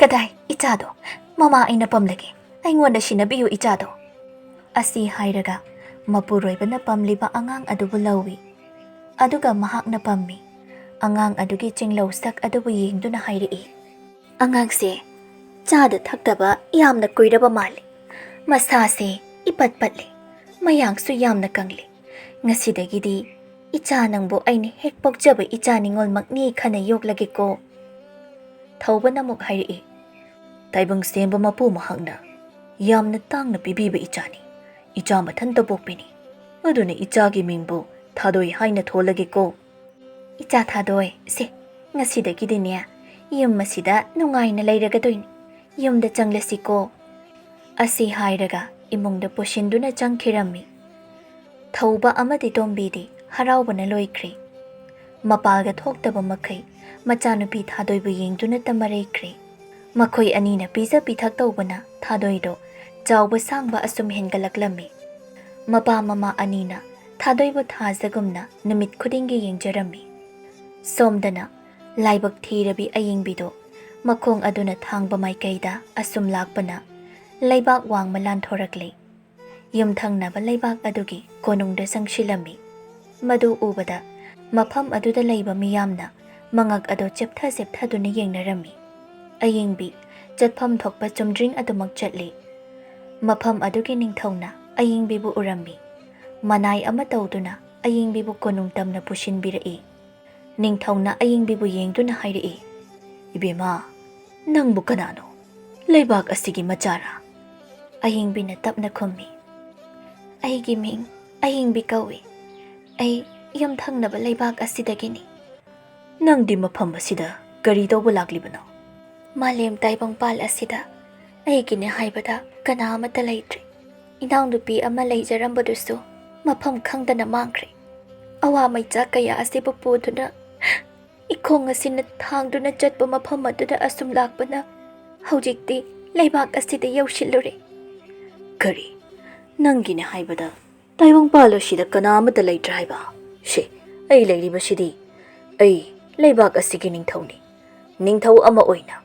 "ꯀꯗꯥꯏ ꯏꯆꯥꯗꯣ? ꯃꯃꯥ ꯑꯩꯅ ꯄꯝꯂꯒꯦ꯫ ꯑꯩꯉꯣꯟꯗ ꯁꯤꯟꯅꯕꯤꯌꯨ ꯏꯆꯥꯗꯣ꯫" ꯑꯁꯤ ꯍꯥꯏꯔꯒ ꯃꯄꯨꯔꯣꯏꯕꯅ ꯄꯝꯂꯤꯕ ꯑꯉꯥꯡ ꯑꯗꯨꯕꯨ ꯂꯧꯏ꯫ ꯑꯗꯨꯒ ꯃꯍꯥꯛꯅ ꯄꯝꯃꯤ꯫ ꯑꯉꯥꯡ ꯑꯗꯨꯒꯤ ꯆꯤꯡꯂꯧ ꯁꯛ ꯑꯗꯨꯕꯨ ꯌꯦꯡꯗꯨꯅ ꯍꯥꯏꯔꯛꯏ, "ꯑꯉꯥꯡꯁꯦ ꯆꯥꯗ ꯊꯛꯇꯕ ꯌꯥꯝꯅ ꯀꯨꯏꯔꯕ ꯃꯥꯜꯂꯤ꯫ ꯃꯁꯥꯁꯦ ꯏꯄꯠ ꯄꯠꯂꯤ꯫ ꯃꯌꯥꯡꯁꯨ ꯌꯥꯝꯅ ꯀꯪꯂꯤ꯫ ꯉꯁꯤꯗꯒꯤꯗꯤ ꯏꯆꯥ ꯅꯪꯕꯨ ꯑꯩꯅ ꯍꯦꯛ ꯄꯣꯛꯆꯕ ꯏꯆꯥ ꯅꯤꯉꯣꯜꯃꯛꯅꯤ ꯈꯟꯅ ꯌꯣꯛꯂꯒꯦꯀꯣ꯫" ꯊꯧꯕꯅ ꯑꯃꯨꯛ ꯍꯥꯏꯔꯛꯏ, "ꯇꯥꯏꯕꯪ ꯁꯦꯝꯕ ꯃꯄꯨ ꯃꯍꯥꯛꯅ ꯌꯥꯝꯅ ꯇꯥꯡꯅ ꯄꯤꯕꯤꯕ ꯏꯆꯥꯅꯤ꯫ ꯏꯆꯥ ꯃꯊꯟꯇ ꯄꯣꯛꯄꯤꯅꯤ꯫ ꯑꯗꯨꯅ ꯏꯆꯥꯒꯤ ꯃꯤꯡꯕꯨ ꯊꯥꯗꯣꯏ ꯍꯥꯏꯅ ꯊꯣꯜꯂꯒꯦꯀꯣ꯫" "ꯏꯆꯥ ꯊꯥꯗꯣꯏ, ꯁꯦ, ꯉꯁꯤꯗꯒꯤꯗꯤꯅꯦ, ꯌꯨꯝ ꯑꯁꯤꯗ ꯅꯨꯡꯉꯥꯏꯅ ꯂꯩꯔꯒꯗꯣꯏꯅꯤ꯫ ꯌꯨꯝꯗ ꯆꯪꯂꯁꯤꯀꯣ꯫" ꯑꯁꯤ ꯍꯥꯏꯔꯒ ꯏꯃꯨꯡꯗ ꯄꯨꯁꯤꯟꯗꯨꯅ ꯆꯪꯈꯤꯔꯝꯃꯤ꯫ ꯊꯧꯕ ꯑꯃꯗꯤ ꯇꯣꯝꯕꯤꯗꯤ ꯍꯔꯥꯎꯕꯅ ꯂꯣꯏꯈ꯭ꯔꯦ꯫ ꯃꯄꯥꯜꯒ ꯊꯣꯛꯇꯕ ꯃꯈꯩ ꯃꯆꯥꯅꯨꯄꯤ ꯊꯥꯗꯣꯏꯕꯨ ꯌꯦꯡꯗꯨꯅꯇ ꯃꯔꯩꯈ꯭ꯔꯦ꯫ ꯃꯈꯣꯏ ꯑꯅꯤꯅ ꯄꯤꯖ ꯄꯤꯊꯛ ꯇꯧꯕꯅ ꯊꯥꯗꯣꯏꯗꯣ ꯆꯥꯎꯕ ꯁꯥꯡꯕ ꯑꯁꯨꯝ ꯍꯦꯟꯒꯠꯂꯛꯂꯝꯃꯤ꯫ ꯃꯄꯥ ꯃꯃꯥ ꯑꯅꯤꯅ ꯊꯥꯗꯣꯏꯕꯨ ꯊꯥꯖꯒꯨꯝꯅ ꯅꯨꯃꯤꯠ ꯈꯨꯗꯤꯡꯒꯤ ꯌꯦꯡꯖꯔꯝꯃꯤ꯫ ꯁꯣꯝꯗꯅ ꯂꯥꯏꯕꯛ ꯊꯤꯔꯕꯤ ꯑꯌꯤꯡꯕꯤꯗꯣ ꯃꯈꯣꯡ ꯑꯗꯨꯅ ꯊꯥꯡꯕ ꯃꯥꯏꯀꯩꯗ ꯑꯁꯨꯝ ꯂꯥꯛꯄꯅ ꯂꯩꯕꯥꯛ ꯋꯥꯡꯃ ꯂꯥꯟꯊꯣꯔꯛꯂꯦ꯫ ꯌꯨꯝꯊꯪꯅꯕ ꯂꯩꯕꯥꯛ ꯑꯗꯨꯒꯤ ꯀꯣꯅꯨꯡꯗ ꯆꯪꯁꯤꯜꯂꯝꯃꯤ꯫ ꯃꯗꯨ ꯎꯕꯗ ꯃꯐꯝ ꯑꯗꯨꯗ ꯂꯩꯕ ꯃꯤꯌꯥꯝꯅ ꯃꯉꯛ ꯑꯗꯨ ꯆꯦꯞꯊ ꯆꯦꯞꯊꯗꯨꯅ ꯌꯦꯡꯅꯔꯝꯃꯤ꯫ ꯑꯌꯤꯡꯕꯤ ꯆꯠꯐꯝ ꯊꯣꯛꯄ ꯆꯨꯝꯗ꯭ꯔꯤꯡ ꯑꯗꯨꯃꯛ ꯆꯠꯂꯤ꯫ ꯃꯐꯝ ꯑꯗꯨꯒꯤ ꯅꯤꯡꯊꯧꯅ ꯑꯌꯤꯡꯕꯤꯕꯨ ꯎꯔꯝꯃꯤ꯫ ꯃꯅꯥꯏ ꯑꯃ ꯇꯧꯗꯨꯅ ꯑꯌꯤꯡꯕꯤꯕꯨ ꯀꯣꯅꯨꯡ ꯇꯝꯅ ꯄꯨꯁꯤꯟꯕꯤꯔꯛꯏ꯫ ꯅꯤꯡꯊꯧꯅ ꯑꯌꯤꯡꯕꯤꯕꯨ ꯌꯦꯡꯗꯨꯅ ꯍꯥꯏꯔꯛꯏ, "ꯏꯕꯦꯝꯃ, ꯅꯪꯕꯨ ꯀꯅꯥꯅꯣ? ꯂꯩꯕꯥꯛ ꯑꯁꯤꯒꯤ ꯃꯆꯥꯔꯥ?" ꯑꯌꯤꯡꯕꯤꯅ ꯇꯞꯅ ꯈꯨꯝꯃꯤ, "ꯑꯩꯒꯤ ꯃꯤꯡ ꯑꯌꯤꯡꯕꯤ ꯀꯧꯏ꯫ ꯑꯩ ꯌꯨꯝꯊꯪꯅꯕ ꯂꯩꯕꯥꯛ ꯑꯁꯤꯗꯒꯤꯅꯤ꯫" "ꯅꯪꯗꯤ ꯃꯐꯝ ꯑꯁꯤꯗ ꯀꯔꯤ ꯇꯧꯕ ꯂꯥꯛꯂꯤꯕꯅꯣ?" "ꯃꯥꯂꯦꯝ ꯇꯥꯏꯕꯪꯄꯥꯜ ꯑꯁꯤꯗ ꯑꯩꯒꯤꯅꯦ ꯍꯥꯏꯕꯗ ꯀꯅꯥ ꯑꯃꯠꯇ ꯂꯩꯇ꯭ꯔꯦ꯫ ꯏꯅꯥꯎꯅꯨꯄꯤ ꯑꯃ ꯂꯩꯖꯔꯝꯕꯗꯨꯁꯨ ꯃꯐꯝ ꯈꯪꯗꯅ ꯃꯥꯡꯈ꯭ꯔꯦ꯫ ꯑꯋꯥ ꯃꯩꯆꯥꯛ ꯀꯌꯥ ꯑꯁꯤꯕꯨ ꯄꯨꯗꯨꯅ ꯏꯈꯣꯡ ꯑꯁꯤꯅ ꯊꯥꯡꯗꯨꯅ ꯆꯠꯄ ꯃꯐꯝ ꯑꯗꯨꯗ ꯑꯁꯨꯝ ꯂꯥꯛꯄꯅ ꯍꯧꯖꯤꯛꯇꯤ ꯂꯩꯕꯥꯛ ꯑꯁꯤꯗ ꯌꯧꯁꯤꯜꯂꯨꯔꯦ꯫" "ꯀꯔꯤ? ꯅꯪꯒꯤꯅꯦ ꯍꯥꯏꯕꯗ ꯇꯥꯏꯕꯪꯄꯥꯜ ꯑꯁꯤꯗ ꯀꯅꯥ ꯑꯃꯠꯇ ꯂꯩꯇ꯭ꯔꯦ ꯍꯥꯏꯕ? ꯁꯦ, ꯑꯩ ꯂꯩꯔꯤꯕꯁꯤꯗꯤ꯫ ꯑꯩ ꯂꯩꯕꯥꯛ ꯑꯁꯤꯒꯤ ꯅꯤꯡꯊꯧꯅꯤ꯫ ꯅꯤꯡꯊꯧ ꯑꯃ ꯑꯣꯏꯅ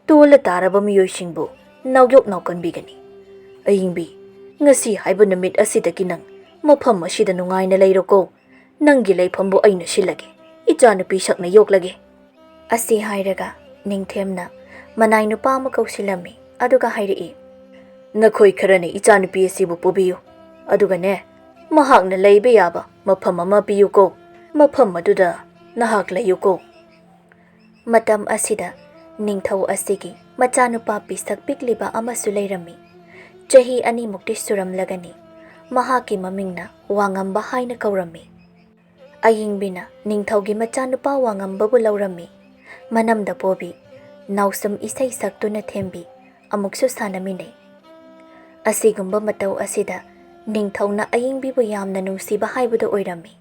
ꯇꯣꯜꯂ ꯇꯥꯔꯕ ꯃꯤꯑꯣꯏꯁꯤꯡꯕꯨ ꯅꯥꯎꯌꯣꯛ ꯅꯥꯎꯀꯟꯕꯤꯒꯅꯤ꯫ ꯑꯌꯤꯡꯕꯤ, ꯉꯁꯤ ꯍꯥꯏꯕ ꯅꯨꯃꯤꯠ ꯑꯁꯤꯗꯒꯤ ꯅꯪ ꯃꯐꯝ ꯑꯁꯤꯗ ꯅꯨꯡꯉꯥꯏꯅ ꯂꯩꯔꯣꯀꯣ꯫ ꯅꯪꯒꯤ ꯂꯩꯐꯝꯕꯨ ꯑꯩꯅ ꯁꯤꯜꯂꯒꯦ꯫ ꯏꯆꯥꯅꯨꯄꯤ ꯁꯛꯅ ꯌꯣꯛꯂꯒꯦ꯫" ꯑꯁꯤ ꯍꯥꯏꯔꯒ ꯅꯤꯡꯊꯦꯝꯅ ꯃꯅꯥꯏ ꯅꯨꯄꯥ ꯑꯃ ꯀꯧꯁꯤꯜꯂꯝꯃꯤ, ꯑꯗꯨꯒ ꯍꯥꯏꯔꯛꯏ, "ꯅꯈꯣꯏ ꯈꯔꯅ ꯏꯆꯥꯅꯨꯄꯤ ꯑꯁꯤꯕꯨ ꯄꯨꯕꯤꯌꯨ, ꯑꯗꯨꯒꯅꯦ, ꯃꯍꯥꯛꯅ ꯂꯩꯕ ꯌꯥꯕ ꯃꯐꯝ ꯑꯃ ꯄꯤꯌꯨꯀꯣ꯫ ꯃꯐꯝ ꯑꯗꯨꯗ ꯅꯍꯥꯛ ꯂꯩꯌꯨꯀꯣ꯫" ꯃꯇꯝ ꯑꯁꯤꯗ ꯅꯤꯡꯊꯧ ꯑꯁꯤꯒꯤ ꯃꯆꯥꯅꯨꯄꯥ ꯄꯤꯁꯛ ꯄꯤꯛꯂꯤꯕ ꯑꯃꯁꯨ ꯂꯩꯔꯝꯃꯤ꯫ ꯆꯍꯤ ꯑꯅꯤꯃꯨꯛꯇꯤ ꯁꯨꯔꯝꯂꯒꯅꯤ꯫ ꯃꯍꯥꯛꯀꯤ ꯃꯃꯤꯡꯅ ꯋꯥꯉꯝꯕ ꯍꯥꯏꯅ ꯀꯧꯔꯝꯃꯤ꯫ ꯑꯌꯤꯡꯕꯤꯅ ꯅꯤꯡꯊꯧꯒꯤ ꯃꯆꯥꯅꯨꯄꯥ ꯋꯥꯉꯝꯕꯕꯨ ꯂꯧꯔꯝꯃꯤ꯫ ꯃꯅꯝꯗ ꯄꯣꯕꯤ, ꯅꯥꯎꯁꯨꯝ ꯏꯁꯩ ꯁꯛꯇꯨꯅ ꯊꯦꯝꯕꯤ, ꯑꯃꯨꯛꯁꯨ ꯁꯥꯟꯅꯃꯤꯟꯅꯩ꯫ ꯑꯁꯤꯒꯨꯝꯕ ꯃꯇꯧ ꯑꯁꯤꯗ ꯅꯤꯡꯊꯧꯅ ꯑꯌꯤꯡꯕꯤꯕꯨ ꯌꯥꯝꯅ ꯅꯨꯡꯁꯤꯕ ꯍꯥꯏꯕꯗꯨ ꯑꯣꯏꯔꯝꯃꯤ꯫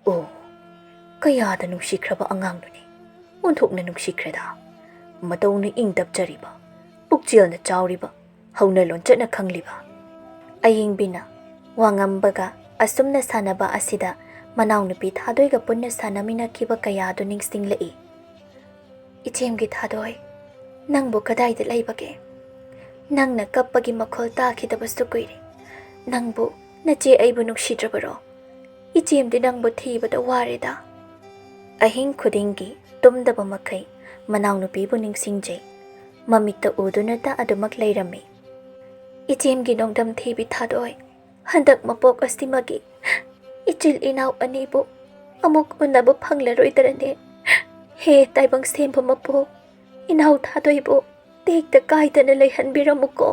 ꯑꯣ, ꯀꯌꯥꯗ ꯅꯨꯡꯁꯤꯈ꯭ꯔꯕ ꯑꯉꯥꯡꯗꯨꯅꯤ꯫ ꯑꯣꯟꯊꯣꯛꯅ ꯅꯨꯡꯁꯤꯈ꯭ꯔꯦꯗ꯫ ꯃꯇꯧꯅ ꯏꯪ ꯇꯞꯆꯔꯤꯕ, ꯄꯨꯛꯆꯦꯜꯅ ꯆꯥꯎꯔꯤꯕ, ꯍꯧꯅ ꯂꯣꯟꯆꯠꯅ ꯈꯪꯂꯤꯕ꯫ ꯑꯌꯤꯡꯕꯤꯅ ꯋꯥꯉꯝꯕꯒ ꯑꯁꯨꯝꯅ ꯁꯥꯟꯅꯕ ꯑꯁꯤꯗ ꯃꯅꯥꯎꯅꯨꯄꯤ ꯊꯥꯗꯣꯏꯒ ꯄꯨꯟꯅ ꯁꯥꯟꯅꯃꯤꯟꯅꯈꯤꯕ ꯀꯌꯥꯗꯨ ꯅꯤꯡꯁꯤꯡꯂꯛꯏ꯫ "ꯏꯆꯦꯝꯒꯤ ꯊꯥꯗꯣꯏ, ꯅꯪꯕꯨ ꯀꯗꯥꯏꯗ ꯂꯩꯕꯒꯦ? ꯅꯪꯅ ꯀꯞꯄꯒꯤ ꯃꯈꯣꯜ ꯇꯥꯈꯤꯗꯕꯁꯨ ꯀꯨꯏꯔꯦ꯫ ꯅꯪꯕꯨ ꯅꯆꯦ ꯑꯩꯕꯨ ꯅꯨꯡꯁꯤꯗ꯭ꯔꯕꯔꯣ? ꯏꯆꯦꯝꯗꯤ ꯅꯪꯕꯨ ꯊꯤꯕꯗ ꯋꯥꯔꯦꯗ꯫" ꯑꯍꯤꯡ ꯈꯨꯗꯤꯡꯒꯤ ꯇꯨꯝꯗꯕ ꯃꯈꯩ ꯃꯅꯥꯎꯅꯨꯄꯤꯕꯨ ꯅꯤꯡꯁꯤꯡꯖꯩ꯫ ꯃꯃꯤꯠꯇ ꯎꯗꯨꯅꯇ ꯑꯗꯨꯃꯛ ꯂꯩꯔꯝꯃꯤ꯫ "ꯏꯆꯦꯝꯒꯤ ꯅꯣꯡꯗꯝ ꯊꯤꯕꯤ ꯊꯥꯗꯣꯏ, ꯍꯟꯗꯛ ꯃꯄꯣꯛ ꯑꯁꯤꯃꯒꯤ ꯏꯆꯤꯜ ꯏꯅꯥꯎ ꯑꯅꯤꯕꯨ ꯑꯃꯨꯛ ꯎꯅꯕ ꯐꯪꯂꯔꯣꯏꯗ꯭ꯔꯅꯦ? ꯍꯦ ꯇꯥꯏꯕꯪ ꯁꯦꯝꯕ ꯃꯄꯣꯛ, ꯏꯅꯥꯎ ꯊꯥꯗꯣꯏꯕꯨ ꯇꯦꯛꯇ ꯀꯥꯏꯗꯅ ꯂꯩꯍꯟꯕꯤꯔꯝꯃꯨꯀꯣ꯫"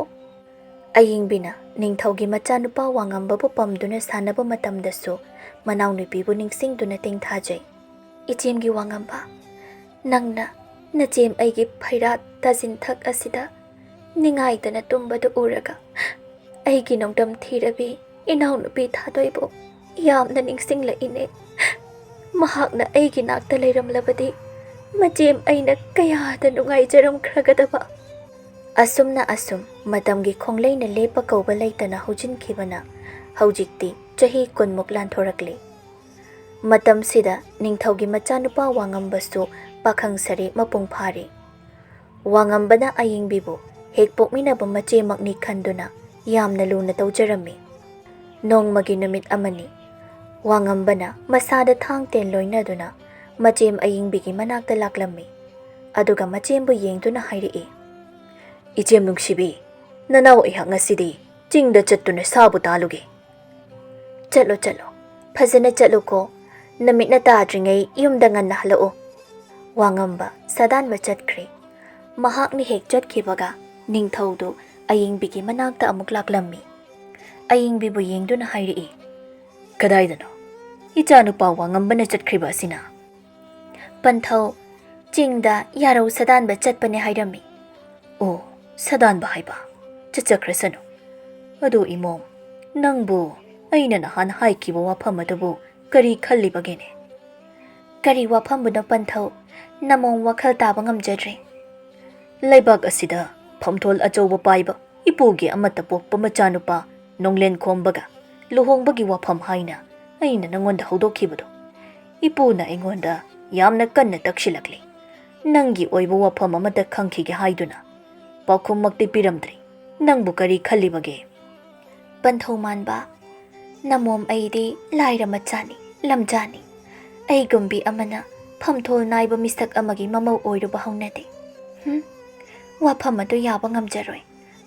ꯑꯌꯤꯡꯕꯤꯅ ꯅꯤꯡꯊꯧꯒꯤ ꯃꯆꯥꯅꯨꯄꯥ ꯋꯥꯉꯝꯕꯕꯨ ꯄꯝꯗꯨꯅ ꯁꯥꯟꯅꯕ ꯃꯇꯝꯗꯁꯨ ꯃꯅꯥꯎꯅꯨꯄꯤꯕꯨ ꯅꯤꯡꯁꯤꯡꯗꯨꯅ ꯇꯦꯡꯊꯥꯖꯩ꯫ "ꯏꯆꯦꯝꯒꯤ ꯋꯥꯉꯝꯕ, ꯅꯪꯅ ꯅꯆꯦꯝ ꯑꯩꯒꯤ ꯐꯩꯔꯥꯠ ꯇꯥꯁꯤꯟꯊꯛ ꯑꯁꯤꯗ ꯅꯤꯡꯉꯥꯏꯗꯅ ꯇꯨꯝꯕꯗꯨ ꯎꯔꯒ ꯑꯩꯒꯤ ꯅꯣꯡꯗꯝ ꯊꯤꯔꯕꯤ ꯏꯅꯥꯎꯅꯨꯄꯤ ꯊꯥꯗꯣꯏꯕꯨ ꯌꯥꯝꯅ ꯅꯤꯡꯁꯤꯡꯂꯛꯏꯅꯦ꯫ ꯃꯍꯥꯛꯅ ꯑꯩꯒꯤ ꯅꯥꯛꯇ ꯂꯩꯔꯝꯂꯕꯗꯤ ꯃꯆꯦꯝ ꯑꯩꯅ ꯀꯌꯥꯗ ꯅꯨꯡꯉꯥꯏꯖꯔꯝꯈ꯭ꯔꯒꯗꯕ꯫" ꯑꯁꯨꯝꯅ ꯑꯁꯨꯝ ꯃꯇꯝꯒꯤ ꯈꯣꯡꯂꯩꯅ ꯂꯦꯞꯄ ꯀꯧꯕ ꯂꯩꯇꯅ ꯍꯧꯖꯤꯟꯈꯤꯕꯅ ꯍꯧꯖꯤꯛꯇꯤ ꯆꯍꯤ ꯀꯨꯟꯃꯨꯛ ꯂꯥꯟꯊꯣꯔꯛꯂꯤ꯫ ꯃꯇꯝꯁꯤꯗ ꯅꯤꯡꯊꯧꯒꯤ ꯃꯆꯥꯅꯨꯄꯥ ꯋꯥꯉꯝꯕꯁꯨ ꯄꯥꯈꯪ ꯁꯥꯔꯤ ꯃꯄꯨꯡ ꯐꯥꯔꯦ꯫ ꯋꯥꯉꯝꯕꯅ ꯑꯌꯤꯡꯕꯤꯕꯨ ꯍꯦꯛ ꯄꯣꯛꯃꯤꯟꯅꯕ ꯃꯆꯦꯃꯛꯅꯤ ꯈꯟꯗꯨꯅ ꯌꯥꯝꯅ ꯂꯨꯅ ꯇꯧꯖꯔꯝꯃꯤ꯫ ꯅꯣꯡꯃꯒꯤ ꯅꯨꯃꯤꯠ ꯑꯃꯅꯤ꯫ ꯋꯥꯉꯝꯕꯅ ꯃꯁꯥꯗ ꯊꯥꯡ ꯇꯦꯟ ꯂꯣꯏꯅꯗꯨꯅ ꯃꯆꯦꯝ ꯑꯌꯤꯡꯕꯤꯒꯤ ꯃꯅꯥꯛꯇ ꯂꯥꯛꯂꯝꯃꯤ꯫ ꯑꯗꯨꯒ ꯃꯆꯦꯝꯕꯨ ꯌꯦꯡꯗꯨꯅ ꯍꯥꯏꯔꯛꯏ, "ꯏꯆꯦꯝ ꯅꯨꯡꯁꯤꯕꯤ, ꯅꯅꯥꯎ ꯑꯩꯍꯥꯛ ꯉꯁꯤꯗꯤ ꯆꯤꯡꯗ ꯆꯠꯇꯨꯅ ꯁꯥꯕꯨ ꯇꯥꯜꯂꯨꯒꯦ꯫" "ꯆꯠꯂꯣ, ꯆꯠꯂꯣ꯫ ꯐꯖꯅ ꯆꯠꯂꯨꯀꯣ꯫ ꯅꯨꯃꯤꯠꯅ ꯇꯥꯗ꯭ꯔꯤꯉꯩ ꯌꯨꯝꯗ ꯉꯟꯅ ꯍꯜꯂꯛꯎ꯫" ꯋꯥꯉꯝꯕ ꯁꯥꯗꯥꯟꯕ ꯆꯠꯈ꯭ꯔꯦ꯫ ꯃꯍꯥꯛꯅ ꯍꯦꯛ ꯆꯠꯈꯤꯕꯒ ꯅꯤꯡꯊꯧꯗꯨ ꯑꯌꯤꯡꯕꯤꯒꯤ ꯃꯅꯥꯛꯇ ꯑꯃꯨꯛ ꯂꯥꯛꯂꯝꯃꯤ꯫ ꯑꯌꯤꯡꯕꯤꯕꯨ ꯌꯦꯡꯗꯨꯅ ꯍꯥꯏꯔꯛꯏ, "ꯀꯗꯥꯏꯗꯅꯣ ꯏꯆꯥꯅꯨꯄꯥ ꯋꯥꯉꯝꯕꯅ ꯆꯠꯈ꯭ꯔꯤꯕ ꯑꯁꯤꯅ?" "ꯄꯟꯊꯧ, ꯆꯤꯡꯗ ꯌꯥꯔꯧ ꯁꯥꯗꯥꯟꯕ ꯆꯠꯄꯅꯦ ꯍꯥꯏꯔꯝꯃꯤ꯫" "ꯑꯣ, ꯁꯥꯗꯥꯟꯕ ꯍꯥꯏꯕ? ꯆꯠꯆꯈ꯭ꯔꯁꯅꯨ꯫ ꯑꯗꯨ ꯏꯃꯣꯝ, ꯅꯪꯕꯨ ꯑꯩꯅ ꯅꯍꯥꯟ ꯍꯥꯏꯈꯤꯕ ꯋꯥꯐꯝ ꯑꯗꯨꯕꯨ ꯀꯔꯤ ꯈꯜꯂꯤꯕꯒꯦꯅꯦ?" "ꯀꯔꯤ ꯋꯥꯐꯝꯕꯨꯅꯣ ꯄꯟꯊꯧ? ꯅꯃꯣꯝ ꯋꯥꯈꯜ ꯇꯥꯕ ꯉꯝꯖꯗ꯭ꯔꯦ꯫" "ꯂꯩꯕꯥꯛ ꯑꯁꯤꯗ ꯐꯝꯊꯣꯜ ꯑꯆꯧꯕ ꯄꯥꯏꯕ ꯏꯄꯨꯒꯤ ꯑꯃꯠꯇ ꯄꯣꯛꯄ ꯃꯆꯥꯅꯨꯄꯥ ꯅꯣꯡꯂꯦꯟ ꯈꯣꯝꯕꯒ ꯂꯨꯍꯣꯡꯕꯒꯤ ꯋꯥꯐꯝ ꯍꯥꯏꯅ ꯑꯩꯅ ꯅꯉꯣꯟꯗ ꯍꯧꯗꯣꯛꯈꯤꯕꯗꯣ, ꯏꯄꯨꯅ ꯑꯩꯉꯣꯟꯗ ꯌꯥꯝꯅ ꯀꯟꯅ ꯇꯛꯁꯤꯜꯂꯛꯂꯤ꯫ ꯅꯪꯒꯤ ꯑꯣꯏꯕ ꯋꯥꯐꯝ ꯑꯃꯗ ꯈꯪꯈꯤꯒꯦ ꯍꯥꯏꯗꯨꯅ ꯄꯥꯎꯈꯨꯝꯃꯛꯇꯤ ꯄꯤꯔꯝꯗ꯭ꯔꯤ꯫ ꯅꯪꯕꯨ ꯀꯔꯤ ꯈꯜꯂꯤꯕꯒꯦ?" "ꯄꯟꯊꯧ ꯃꯥꯟꯕ, ꯅꯃꯣꯝ ꯑꯩꯗꯤ ꯂꯥꯏꯔ ꯃꯆꯥꯅꯤ, ꯂꯝꯖꯥꯅꯤ꯫ ꯑꯩꯒꯨꯝꯕꯤ ꯑꯃꯅ ꯐꯝꯊꯣꯜ ꯅꯥꯏꯕ ꯃꯤꯁꯛ ꯑꯃꯒꯤ ꯃꯃꯧ ꯑꯣꯏꯔꯨꯕ ꯍꯧꯅꯗꯦ꯫ ꯍꯨꯝ? ꯋꯥꯐꯝ ꯑꯗꯨ ꯌꯥꯕ ꯉꯝꯖꯔꯣꯏ,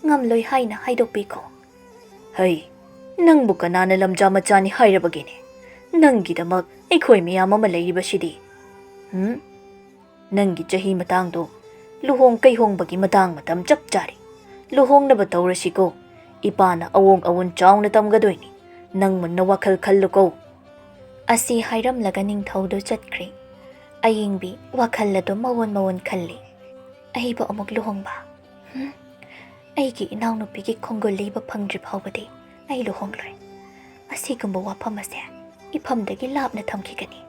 ꯉꯝꯂꯣꯏ ꯍꯥꯏꯅ ꯍꯥꯏꯗꯣꯛꯄꯤꯈꯣ꯫ ꯍꯩ, ꯅꯪꯕꯨ ꯀꯅꯥꯅ ꯂꯝꯖꯥ ꯃꯆꯥꯅꯤ ꯍꯥꯏꯔꯕꯒꯦꯅꯦ? ꯅꯪꯒꯤꯗꯃꯛ ꯑꯩꯈꯣꯏ ꯃꯌꯥꯝ ꯑꯃ ꯂꯩꯔꯤꯕꯁꯤꯗꯤ꯫ ꯍꯨꯝ? ꯅꯪꯒꯤ ꯆꯍꯤ ꯃꯇꯥꯡꯗꯣ ꯂꯨꯍꯣꯡ ꯀꯩꯍꯣꯡꯕꯒꯤ ꯃꯇꯥꯡ ꯃꯇꯝ ꯆꯞ ꯆꯥꯔꯦ꯫ ꯂꯨꯍꯣꯡꯅꯕ ꯇꯧꯔꯁꯤꯀꯣ꯫ ꯏꯄꯥꯅ ꯑꯋꯣꯡ ꯑꯋꯣꯟ ꯆꯥꯎꯅ ꯇꯝꯒꯗꯣꯏꯅꯤ꯫ ꯅꯪ ꯃꯨꯟꯅ ꯋꯥꯈꯜ ꯈꯜꯂꯨꯀꯣ꯫ ꯑꯁꯤ ꯍꯥꯏꯔꯝꯂꯒ ꯅꯤꯡꯊꯧꯗꯨ ꯆꯠꯈ꯭ꯔꯦ꯫ ꯑꯌꯦꯡꯕꯤ ꯋꯥꯈꯜ ꯑꯗꯨ ꯃꯑꯣꯟ ꯃꯑꯣꯟ ꯈꯜꯂꯤ꯫ ꯑꯩꯕꯨ ꯑꯃꯨꯛ ꯂꯨꯍꯣꯡꯕ? ꯍꯨꯝ? ꯑꯩꯒꯤ ꯏꯅꯥꯎꯅꯨꯄꯤꯒꯤ ꯈꯣꯡꯒꯨꯜ ꯂꯤꯕ ꯐꯪꯗ꯭ꯔꯤ ꯐꯥꯎꯕꯗꯤ ꯑꯩ ꯂꯨꯍꯣꯡꯂꯣꯏ꯫ ꯑꯁꯤꯒꯨꯝꯕ ꯋꯥꯐꯝ ꯑꯁꯦ ꯏꯐꯝꯗꯒꯤ ꯂꯥꯞꯅ ꯊꯝꯈꯤꯒꯅꯤ꯫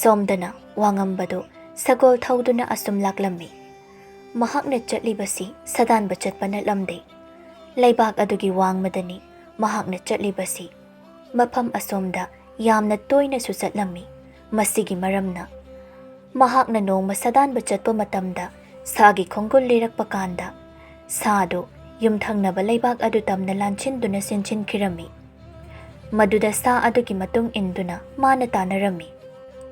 ꯁꯣꯝꯗꯅ ꯋꯥꯉꯝꯕꯗꯨ ꯁꯒꯣꯜ ꯊꯧꯗꯨꯅ ꯑꯁꯨꯝ ꯂꯥꯛꯂꯝꯃꯤ꯫ ꯃꯍꯥꯛꯅ ꯆꯠꯂꯤꯕꯁꯤ ꯁꯥꯗꯥꯟꯕ ꯆꯠꯄ ꯅꯠꯂꯝꯗꯦ꯫ ꯂꯩꯕꯥꯛ ꯑꯗꯨꯒꯤ ꯋꯥꯡꯃꯗꯅꯤ ꯃꯍꯥꯛꯅ ꯆꯠꯂꯤꯕꯁꯤ꯫ ꯃꯐꯝ ꯑꯁꯣꯝꯗ ꯌꯥꯝꯅ ꯇꯣꯏꯅꯁꯨ ꯆꯠꯂꯝꯃꯤ꯫ ꯃꯁꯤꯒꯤ ꯃꯔꯝꯅ ꯃꯍꯥꯛꯅ ꯅꯣꯡꯃ ꯁꯥꯗꯥꯟꯕ ꯆꯠꯄ ꯃꯇꯝꯗ ꯁꯥꯒꯤ ꯈꯣꯡꯒꯨꯜ ꯂꯤꯔꯛꯄ ꯀꯥꯟꯗ ꯁꯥꯗꯨ ꯌꯨꯝꯊꯪꯅꯕ ꯂꯩꯕꯥꯛ ꯑꯗꯨ ꯇꯝꯅ ꯂꯥꯟꯁꯤꯟꯗꯨꯅ ꯆꯦꯟꯁꯤꯟꯈꯤꯔꯝꯃꯤ꯫ ꯃꯗꯨꯗ ꯁꯥ ꯑꯗꯨꯒꯤ ꯃꯇꯨꯡ ꯏꯟꯗꯨꯅ ꯃꯥꯅ ꯇꯥꯟꯅꯔꯝꯃꯤ꯫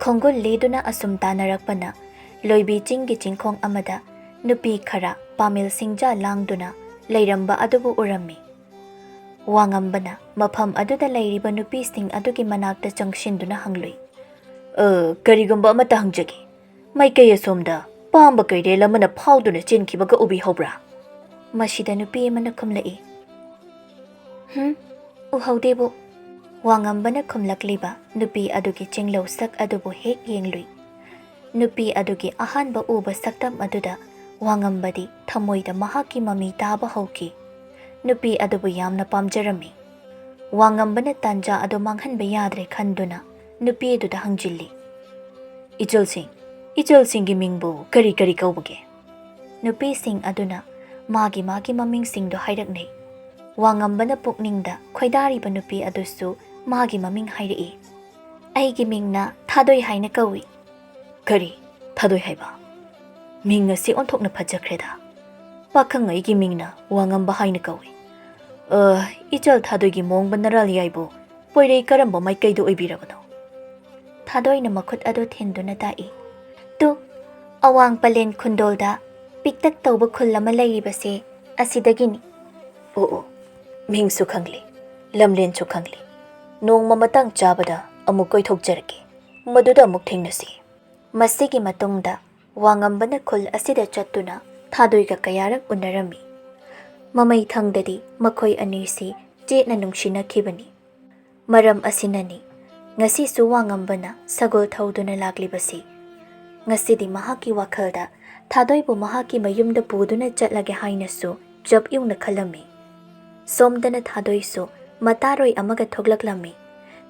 ꯈꯣꯡꯒꯨꯜ ꯂꯤꯗꯨꯅ ꯑꯁꯨꯝ ꯇꯥꯟꯅꯔꯛꯄꯅ ꯂꯣꯏꯕꯤ ꯆꯤꯡꯒꯤ ꯆꯤꯡꯈꯣꯡ ꯑꯃꯗ ꯅꯨꯄꯤ ꯈꯔ ꯄꯥꯃꯦꯜ ꯁꯤꯡꯖꯥ ꯂꯥꯡꯗꯨꯅ ꯂꯩꯔꯝꯕ ꯑꯗꯨꯕꯨ ꯎꯔꯝꯃꯤ꯫ ꯋꯥꯉꯝꯕꯅ ꯃꯐꯝ ꯑꯗꯨꯗ ꯂꯩꯔꯤꯕ ꯅꯨꯄꯤꯁꯤꯡ ꯑꯗꯨꯒꯤ ꯃꯅꯥꯛꯇ ꯆꯪꯁꯤꯟꯗꯨꯅ ꯍꯪꯂꯨꯏ, "ꯑ, ꯀꯔꯤꯒꯨꯝꯕ ꯑꯃꯠꯇ ꯍꯪꯖꯒꯦ꯫ ꯃꯥꯏꯀꯩ ꯑꯁꯣꯝꯗ ꯄꯥꯝꯕ ꯀꯩꯔꯦꯜ ꯑꯃꯅ ꯐꯥꯎꯗꯨꯅ ꯆꯦꯟꯈꯤꯕꯒ ꯎꯕꯤꯍꯧꯕ꯭ꯔꯥ?" ꯃꯁꯤꯗ ꯅꯨꯄꯤ ꯑꯃꯅ ꯈꯨꯝꯂꯛꯏ, "ꯍꯨꯝ, ꯎꯍꯧꯗꯦꯕꯨ"꯫ ꯋꯥꯉꯝꯕꯅ ꯈꯨꯝꯂꯛꯂꯤꯕ ꯅꯨꯄꯤ ꯑꯗꯨꯒꯤ ꯆꯤꯡꯂꯧ ꯁꯛ ꯑꯗꯨꯕꯨ ꯍꯦꯛ ꯌꯦꯡꯂꯨꯏ꯫ ꯅꯨꯄꯤ ꯑꯗꯨꯒꯤ ꯑꯍꯥꯟꯕ ꯎꯕ ꯁꯛꯇꯝ ꯑꯗꯨꯗ ꯋꯥꯉꯝꯕꯗꯤ ꯊꯃꯣꯏꯗ ꯃꯍꯥꯛꯀꯤ ꯃꯃꯤ ꯇꯥꯕ ꯍꯧꯈꯤ꯫ ꯅꯨꯄꯤ ꯑꯗꯨꯕꯨ ꯌꯥꯝꯅ ꯄꯥꯝꯖꯔꯝꯃꯤ꯫ ꯋꯥꯉꯝꯕꯅ ꯇꯥꯟꯖꯥ ꯑꯗꯨ ꯃꯥꯡꯍꯟꯕ ꯌꯥꯗ꯭ꯔꯦ ꯈꯟꯗꯨꯅ ꯅꯨꯄꯤ ꯑꯗꯨꯗ ꯍꯪꯖꯤꯜꯂꯤ, "ꯏꯆꯜꯁꯤꯡ, ꯏꯆꯜꯁꯤꯡꯒꯤ ꯃꯤꯡꯕꯨ ꯀꯔꯤ ꯀꯔꯤ ꯀꯧꯕꯒꯦ?" ꯅꯨꯄꯤꯁꯤꯡ ꯑꯗꯨꯅ ꯃꯥꯒꯤ ꯃꯥꯒꯤ ꯃꯃꯤꯡꯁꯤꯡꯗꯨ ꯍꯥꯏꯔꯛꯅꯩ꯫ ꯋꯥꯉꯝꯕꯅ ꯄꯨꯛꯅꯤꯡꯗ ꯈꯣꯏꯗꯥꯔꯤꯕ ꯅꯨꯄꯤ ꯑꯗꯨꯁꯨ ꯃꯥꯒꯤ ꯃꯃꯤꯡ ꯍꯥꯏꯔꯛꯏ꯫ "ꯑꯩꯒꯤ ꯃꯤꯡꯅ ꯊꯥꯗꯣꯏ ꯍꯥꯏꯅ ꯀꯧꯏ"꯫ "ꯀꯔꯤ? ꯊꯥꯗꯣꯏ ꯍꯥꯏꯕ? ꯃꯤꯡ ꯑꯁꯤ ꯑꯣꯟꯊꯣꯛꯅ ꯐꯖꯈ꯭ꯔꯦꯗ꯫ ꯄꯥꯈꯪ ꯑꯩꯒꯤ ꯃꯤꯡꯅ ꯋꯥꯉꯝꯕ ꯍꯥꯏꯅ ꯀꯧꯏ꯫ ꯑ, ꯏꯆꯜ ꯊꯥꯗꯣꯏꯒꯤ ꯃꯣꯡꯕ ꯅꯔꯥꯜ ꯌꯥꯏꯕꯨ ꯄꯣꯏꯔꯩ ꯀꯔꯝꯕ ꯃꯥꯏꯀꯩꯗ ꯑꯣꯏꯕꯤꯔꯕꯅꯣ?" ꯊꯥꯗꯣꯏꯅ ꯃꯈꯨꯠ ꯑꯗꯨ ꯊꯤꯟꯗꯨꯅ ꯇꯥꯛꯏ꯫ ꯑꯋꯥꯡ ꯄꯂꯦꯟ ꯈꯨꯟꯗꯣꯜꯗ ꯄꯤꯛꯇꯛ ꯇꯧꯕ ꯈꯨꯜ ꯑꯃ ꯂꯩꯔꯤꯕꯁꯦ ꯑꯁꯤꯗꯒꯤꯅꯤ꯫ ꯑꯣ ꯑꯣ, ꯃꯤꯡꯁꯨ ꯈꯪꯂꯦ, ꯂꯝꯂꯦꯟꯁꯨ ꯈꯪꯂꯦ꯫ ꯅꯣꯡꯃ ꯃꯇꯥꯡ ꯆꯥꯕꯗ ꯑꯃꯨꯛ ꯀꯣꯏꯊꯣꯛꯆꯔꯛꯀꯦ꯫ ꯃꯗꯨꯗ ꯑꯃꯨꯛ ꯊꯦꯡꯅꯁꯤ꯫ ꯃꯁꯤꯒꯤ ꯃꯇꯨꯡꯗ ꯋꯥꯉꯝꯕꯅ ꯈꯨꯜ ꯑꯁꯤꯗ ꯆꯠꯇꯨꯅ ꯊꯥꯗꯣꯏꯒ ꯀꯌꯥꯔꯛ ꯎꯅꯔꯝꯃꯤ꯫ ꯃꯃꯩ ꯊꯪꯗꯗꯤ ꯃꯈꯣꯏ ꯑꯅꯤꯁꯤ ꯆꯦꯠꯅ ꯅꯨꯡꯁꯤꯅꯈꯤꯕꯅꯤ꯫ ꯃꯔꯝ ꯑꯁꯤꯅꯅꯤ ꯉꯁꯤꯁꯨ ꯋꯥꯉꯝꯕꯅ ꯁꯒꯣꯜ ꯊꯧꯗꯨꯅ ꯂꯥꯛꯂꯤꯕꯁꯤ꯫ ꯉꯁꯤꯗꯤ ꯃꯍꯥꯛꯀꯤ ꯋꯥꯈꯜꯗ ꯊꯥꯗꯣꯏꯕꯨ ꯃꯍꯥꯛꯀꯤ ꯃꯌꯨꯝꯗ ꯄꯨꯗꯨꯅ ꯆꯠꯂꯒꯦ ꯍꯥꯏꯅꯁꯨ ꯆꯞ ꯌꯨꯡꯅ ꯈꯜꯂꯝꯃꯤ꯫ ꯁꯣꯝꯗꯅ ꯊꯥꯗꯣꯏꯁꯨ ꯃꯇꯥꯔꯣꯏ ꯑꯃꯒ ꯊꯣꯛꯂꯛꯂꯝꯃꯤ꯫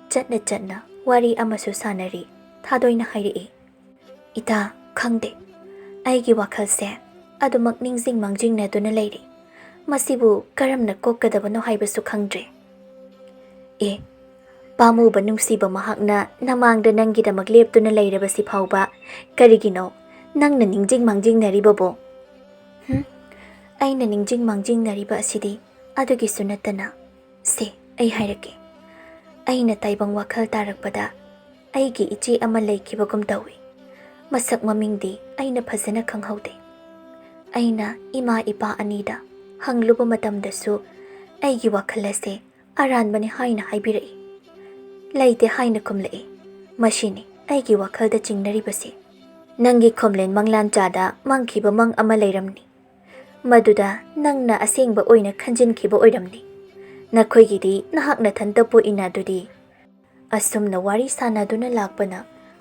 ꯆꯠꯅ ꯆꯠꯅ ꯋꯥꯔꯤ ꯑꯃꯁꯨ ꯁꯥꯟꯅꯔꯤ꯫ ꯊꯥꯗꯣꯏꯅ ꯍꯥꯏꯔꯛꯏ, "ꯏꯇꯥ, ꯈꯪꯗꯦ, ꯑꯩꯒꯤ ꯋꯥꯈꯜꯁꯦ ꯑꯗꯨꯃꯛ ꯅꯤꯡꯁꯤꯡ ꯃꯥꯡꯖꯤꯡꯅꯗꯨꯅ ꯂꯩꯔꯤ꯫ ꯃꯁꯤꯕꯨ ꯀꯔꯝꯅ ꯀꯣꯛꯀꯗꯕꯅꯣ ꯍꯥꯏꯕꯁꯨ ꯈꯪꯗ꯭ꯔꯦ꯫" "ꯑꯦ, ꯄꯥꯝꯃꯨꯕ ꯅꯨꯡꯁꯤꯕ ꯃꯍꯥꯛꯅ ꯅꯃꯥꯡꯗ ꯅꯪꯒꯤꯗꯃꯛ ꯂꯦꯞꯇꯨꯅ ꯂꯩꯔꯕꯁꯤ ꯐꯥꯎꯕ ꯀꯔꯤꯒꯤꯅꯣ? ꯅꯪꯅ ꯅꯤꯡꯁꯤꯡ ꯃꯥꯡꯖꯤꯡꯅꯔꯤꯕꯕꯣ?" "ꯍꯨꯝ, ꯑꯩꯅ ꯅꯤꯡꯁꯤꯡ ꯃꯥꯡꯖꯤꯡꯅꯔꯤꯕ ꯑꯁꯤꯗꯤ ꯑꯗꯨꯒꯤꯁꯨ ꯅꯠꯇꯅ꯫ ꯁꯦ, ꯑꯩ ꯍꯥꯏꯔꯛꯀꯦ꯫ ꯑꯩꯅ ꯇꯥꯏꯕꯪ ꯋꯥꯈꯜ ꯇꯥꯔꯛꯄꯗ ꯑꯩꯒꯤ ꯏꯆꯦ ꯑꯃ ꯂꯩꯈꯤꯕꯒꯨꯝ ꯇꯧꯏ꯫ ꯃꯁꯛ ꯃꯃꯤꯡꯗꯤ ꯑꯩꯅ ꯐꯖꯅ ꯈꯪꯍꯧꯗꯦ꯫ ꯑꯩꯅ ꯏꯃꯥ ꯏꯄꯥ ꯑꯅꯤꯗ ꯍꯪꯂꯨꯕ ꯃꯇꯝꯗꯁꯨ ꯑꯩꯒꯤ ꯋꯥꯈꯜ ꯑꯁꯦ ꯑꯔꯥꯟꯕꯅꯤ ꯍꯥꯏꯅ ꯍꯥꯏꯕꯤꯔꯛꯏ꯫ ꯂꯩꯇꯦ ꯍꯥꯏꯅ ꯈꯨꯝꯂꯛꯏ꯫ ꯃꯁꯤꯅꯤ ꯑꯩꯒꯤ ꯋꯥꯈꯜꯗ ꯆꯤꯡꯅꯔꯤꯕꯁꯤ꯫ ꯅꯪꯒꯤ ꯈꯣꯝꯂꯦꯟ ꯃꯪꯂꯥꯟꯆꯥꯗ ꯃꯪꯈꯤꯕ ꯃꯪ ꯑꯃ ꯂꯩꯔꯝꯅꯤ꯫ ꯃꯗꯨꯗ ꯅꯪꯅ ꯑꯁꯦꯡꯕ ꯑꯣꯏꯅ ꯈꯟꯖꯤꯟꯈꯤꯕ ꯑꯣꯏꯔꯝꯅꯤ꯫ ꯅꯈꯣꯏꯒꯤꯗꯤ ꯅꯍꯥꯛ ꯅꯊꯟꯇ ꯄꯣꯛꯏꯅ ꯑꯗꯨꯗꯤ꯫" ꯑꯁꯨꯝꯅ ꯋꯥꯔꯤ ꯁꯥꯟꯅꯗꯨꯅ ꯂꯥꯛꯄꯅ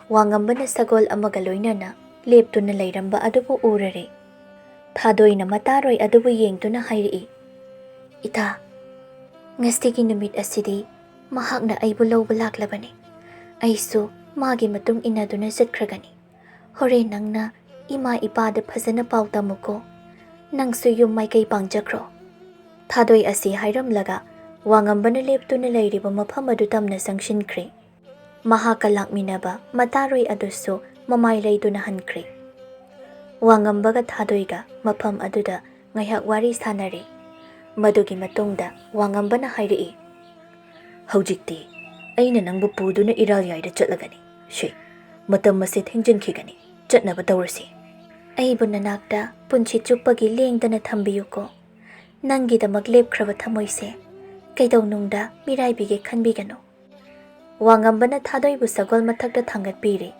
ꯋꯥꯉꯝꯕꯅ ꯁꯒꯣꯜ ꯑꯃꯒ ꯂꯣꯏꯅꯅ ꯂꯦꯞꯇꯨꯅ ꯂꯩꯔꯝꯕ ꯑꯗꯨꯕꯨ ꯎꯔꯔꯦ꯫ ꯊꯥꯗꯣꯏꯅ ꯃꯇꯥꯔꯣꯏ ꯑꯗꯨꯕꯨ ꯌꯦꯡꯗꯨꯅ ꯍꯥꯏꯔꯛꯏ, "ꯏꯇꯥ, ꯉꯁꯤꯒꯤ ꯅꯨꯃꯤꯠ ꯑꯁꯤꯗꯤ ꯃꯍꯥꯛꯅ ꯑꯩꯕꯨ ꯂꯧꯕ ꯂꯥꯛꯂꯕꯅꯤ꯫ ꯑꯩꯁꯨ ꯃꯥꯒꯤ ꯃꯇꯨꯡ ꯏꯟꯅꯗꯨꯅ ꯆꯠꯈ꯭ꯔꯒꯅꯤ꯫ ꯍꯣꯔꯦꯟ ꯅꯪꯅ ꯏꯃꯥ ꯏꯄꯥꯗ ꯐꯖꯅ ꯄꯥꯎ ꯇꯝꯃꯨꯀꯣ꯫ ꯅꯪꯁꯨ ꯌꯨꯝ ꯃꯥꯏꯀꯩ ꯄꯥꯡꯖꯈ꯭ꯔꯣ꯫" ꯊꯥꯗꯣꯏ ꯑꯁꯤ ꯍꯥꯏꯔꯝꯂꯒ ꯋꯥꯉꯝꯕꯅ ꯂꯦꯞꯇꯨꯅ ꯂꯩꯔꯤꯕ ꯃꯐꯝ ꯑꯗꯨ ꯇꯝꯅ ꯆꯪꯁꯤꯟꯈ꯭ꯔꯦ꯫ ꯃꯍꯥꯛꯀ ꯂꯥꯛꯃꯤꯟꯅꯕ ꯃꯇꯥꯔꯣꯏ ꯑꯗꯨꯁꯨ ꯃꯃꯥꯏ ꯂꯩꯗꯨꯅ ꯍꯟꯈ꯭ꯔꯦ꯫ ꯋꯥꯉꯝꯕꯒ ꯊꯥꯗꯣꯏꯒ ꯃꯐꯝ ꯑꯗꯨꯗ ꯉꯥꯏꯍꯥꯛ ꯋꯥꯔꯤ ꯁꯥꯟꯅꯔꯦ꯫ ꯃꯗꯨꯒꯤ ꯃꯇꯨꯡꯗ ꯋꯥꯉꯝꯕꯅ ꯍꯥꯏꯔꯛꯏ, "ꯍꯧꯖꯤꯛꯇꯤ ꯑꯩꯅ ꯅꯪꯕꯨ ꯄꯨꯗꯨꯅ ꯏꯔꯥꯜ ꯌꯥꯏꯗ ꯆꯠꯂꯒꯅꯤ꯫ ꯁꯤ, ꯃꯇꯝ ꯑꯁꯦ ꯊꯦꯡꯖꯤꯟꯈꯤꯒꯅꯤ꯫ ꯆꯠꯅꯕ ꯇꯧꯔꯁꯤ꯫" ꯑꯩꯕꯨ ꯅꯅꯥꯛꯇ ꯄꯨꯟꯁꯤ ꯆꯨꯞꯄꯒꯤ ꯂꯦꯡꯗꯅ ꯊꯝꯕꯤꯌꯨꯀꯣ꯫ ꯅꯪꯒꯤꯗꯃꯛ ꯂꯦꯞꯈ꯭ꯔꯕ ꯊꯃꯣꯏꯁꯦ ꯀꯩꯗꯧꯅꯨꯡꯗ ꯃꯤꯔꯥꯏꯕꯤꯒꯦ ꯈꯟꯕꯤꯒꯅꯨ꯫ ꯋꯥꯉꯝꯕꯅ ꯊꯥꯗꯣꯏꯕꯨ ꯁꯒꯣꯜ ꯃꯊꯛꯇ ꯊꯥꯡꯒꯠꯄꯤꯔꯦ꯫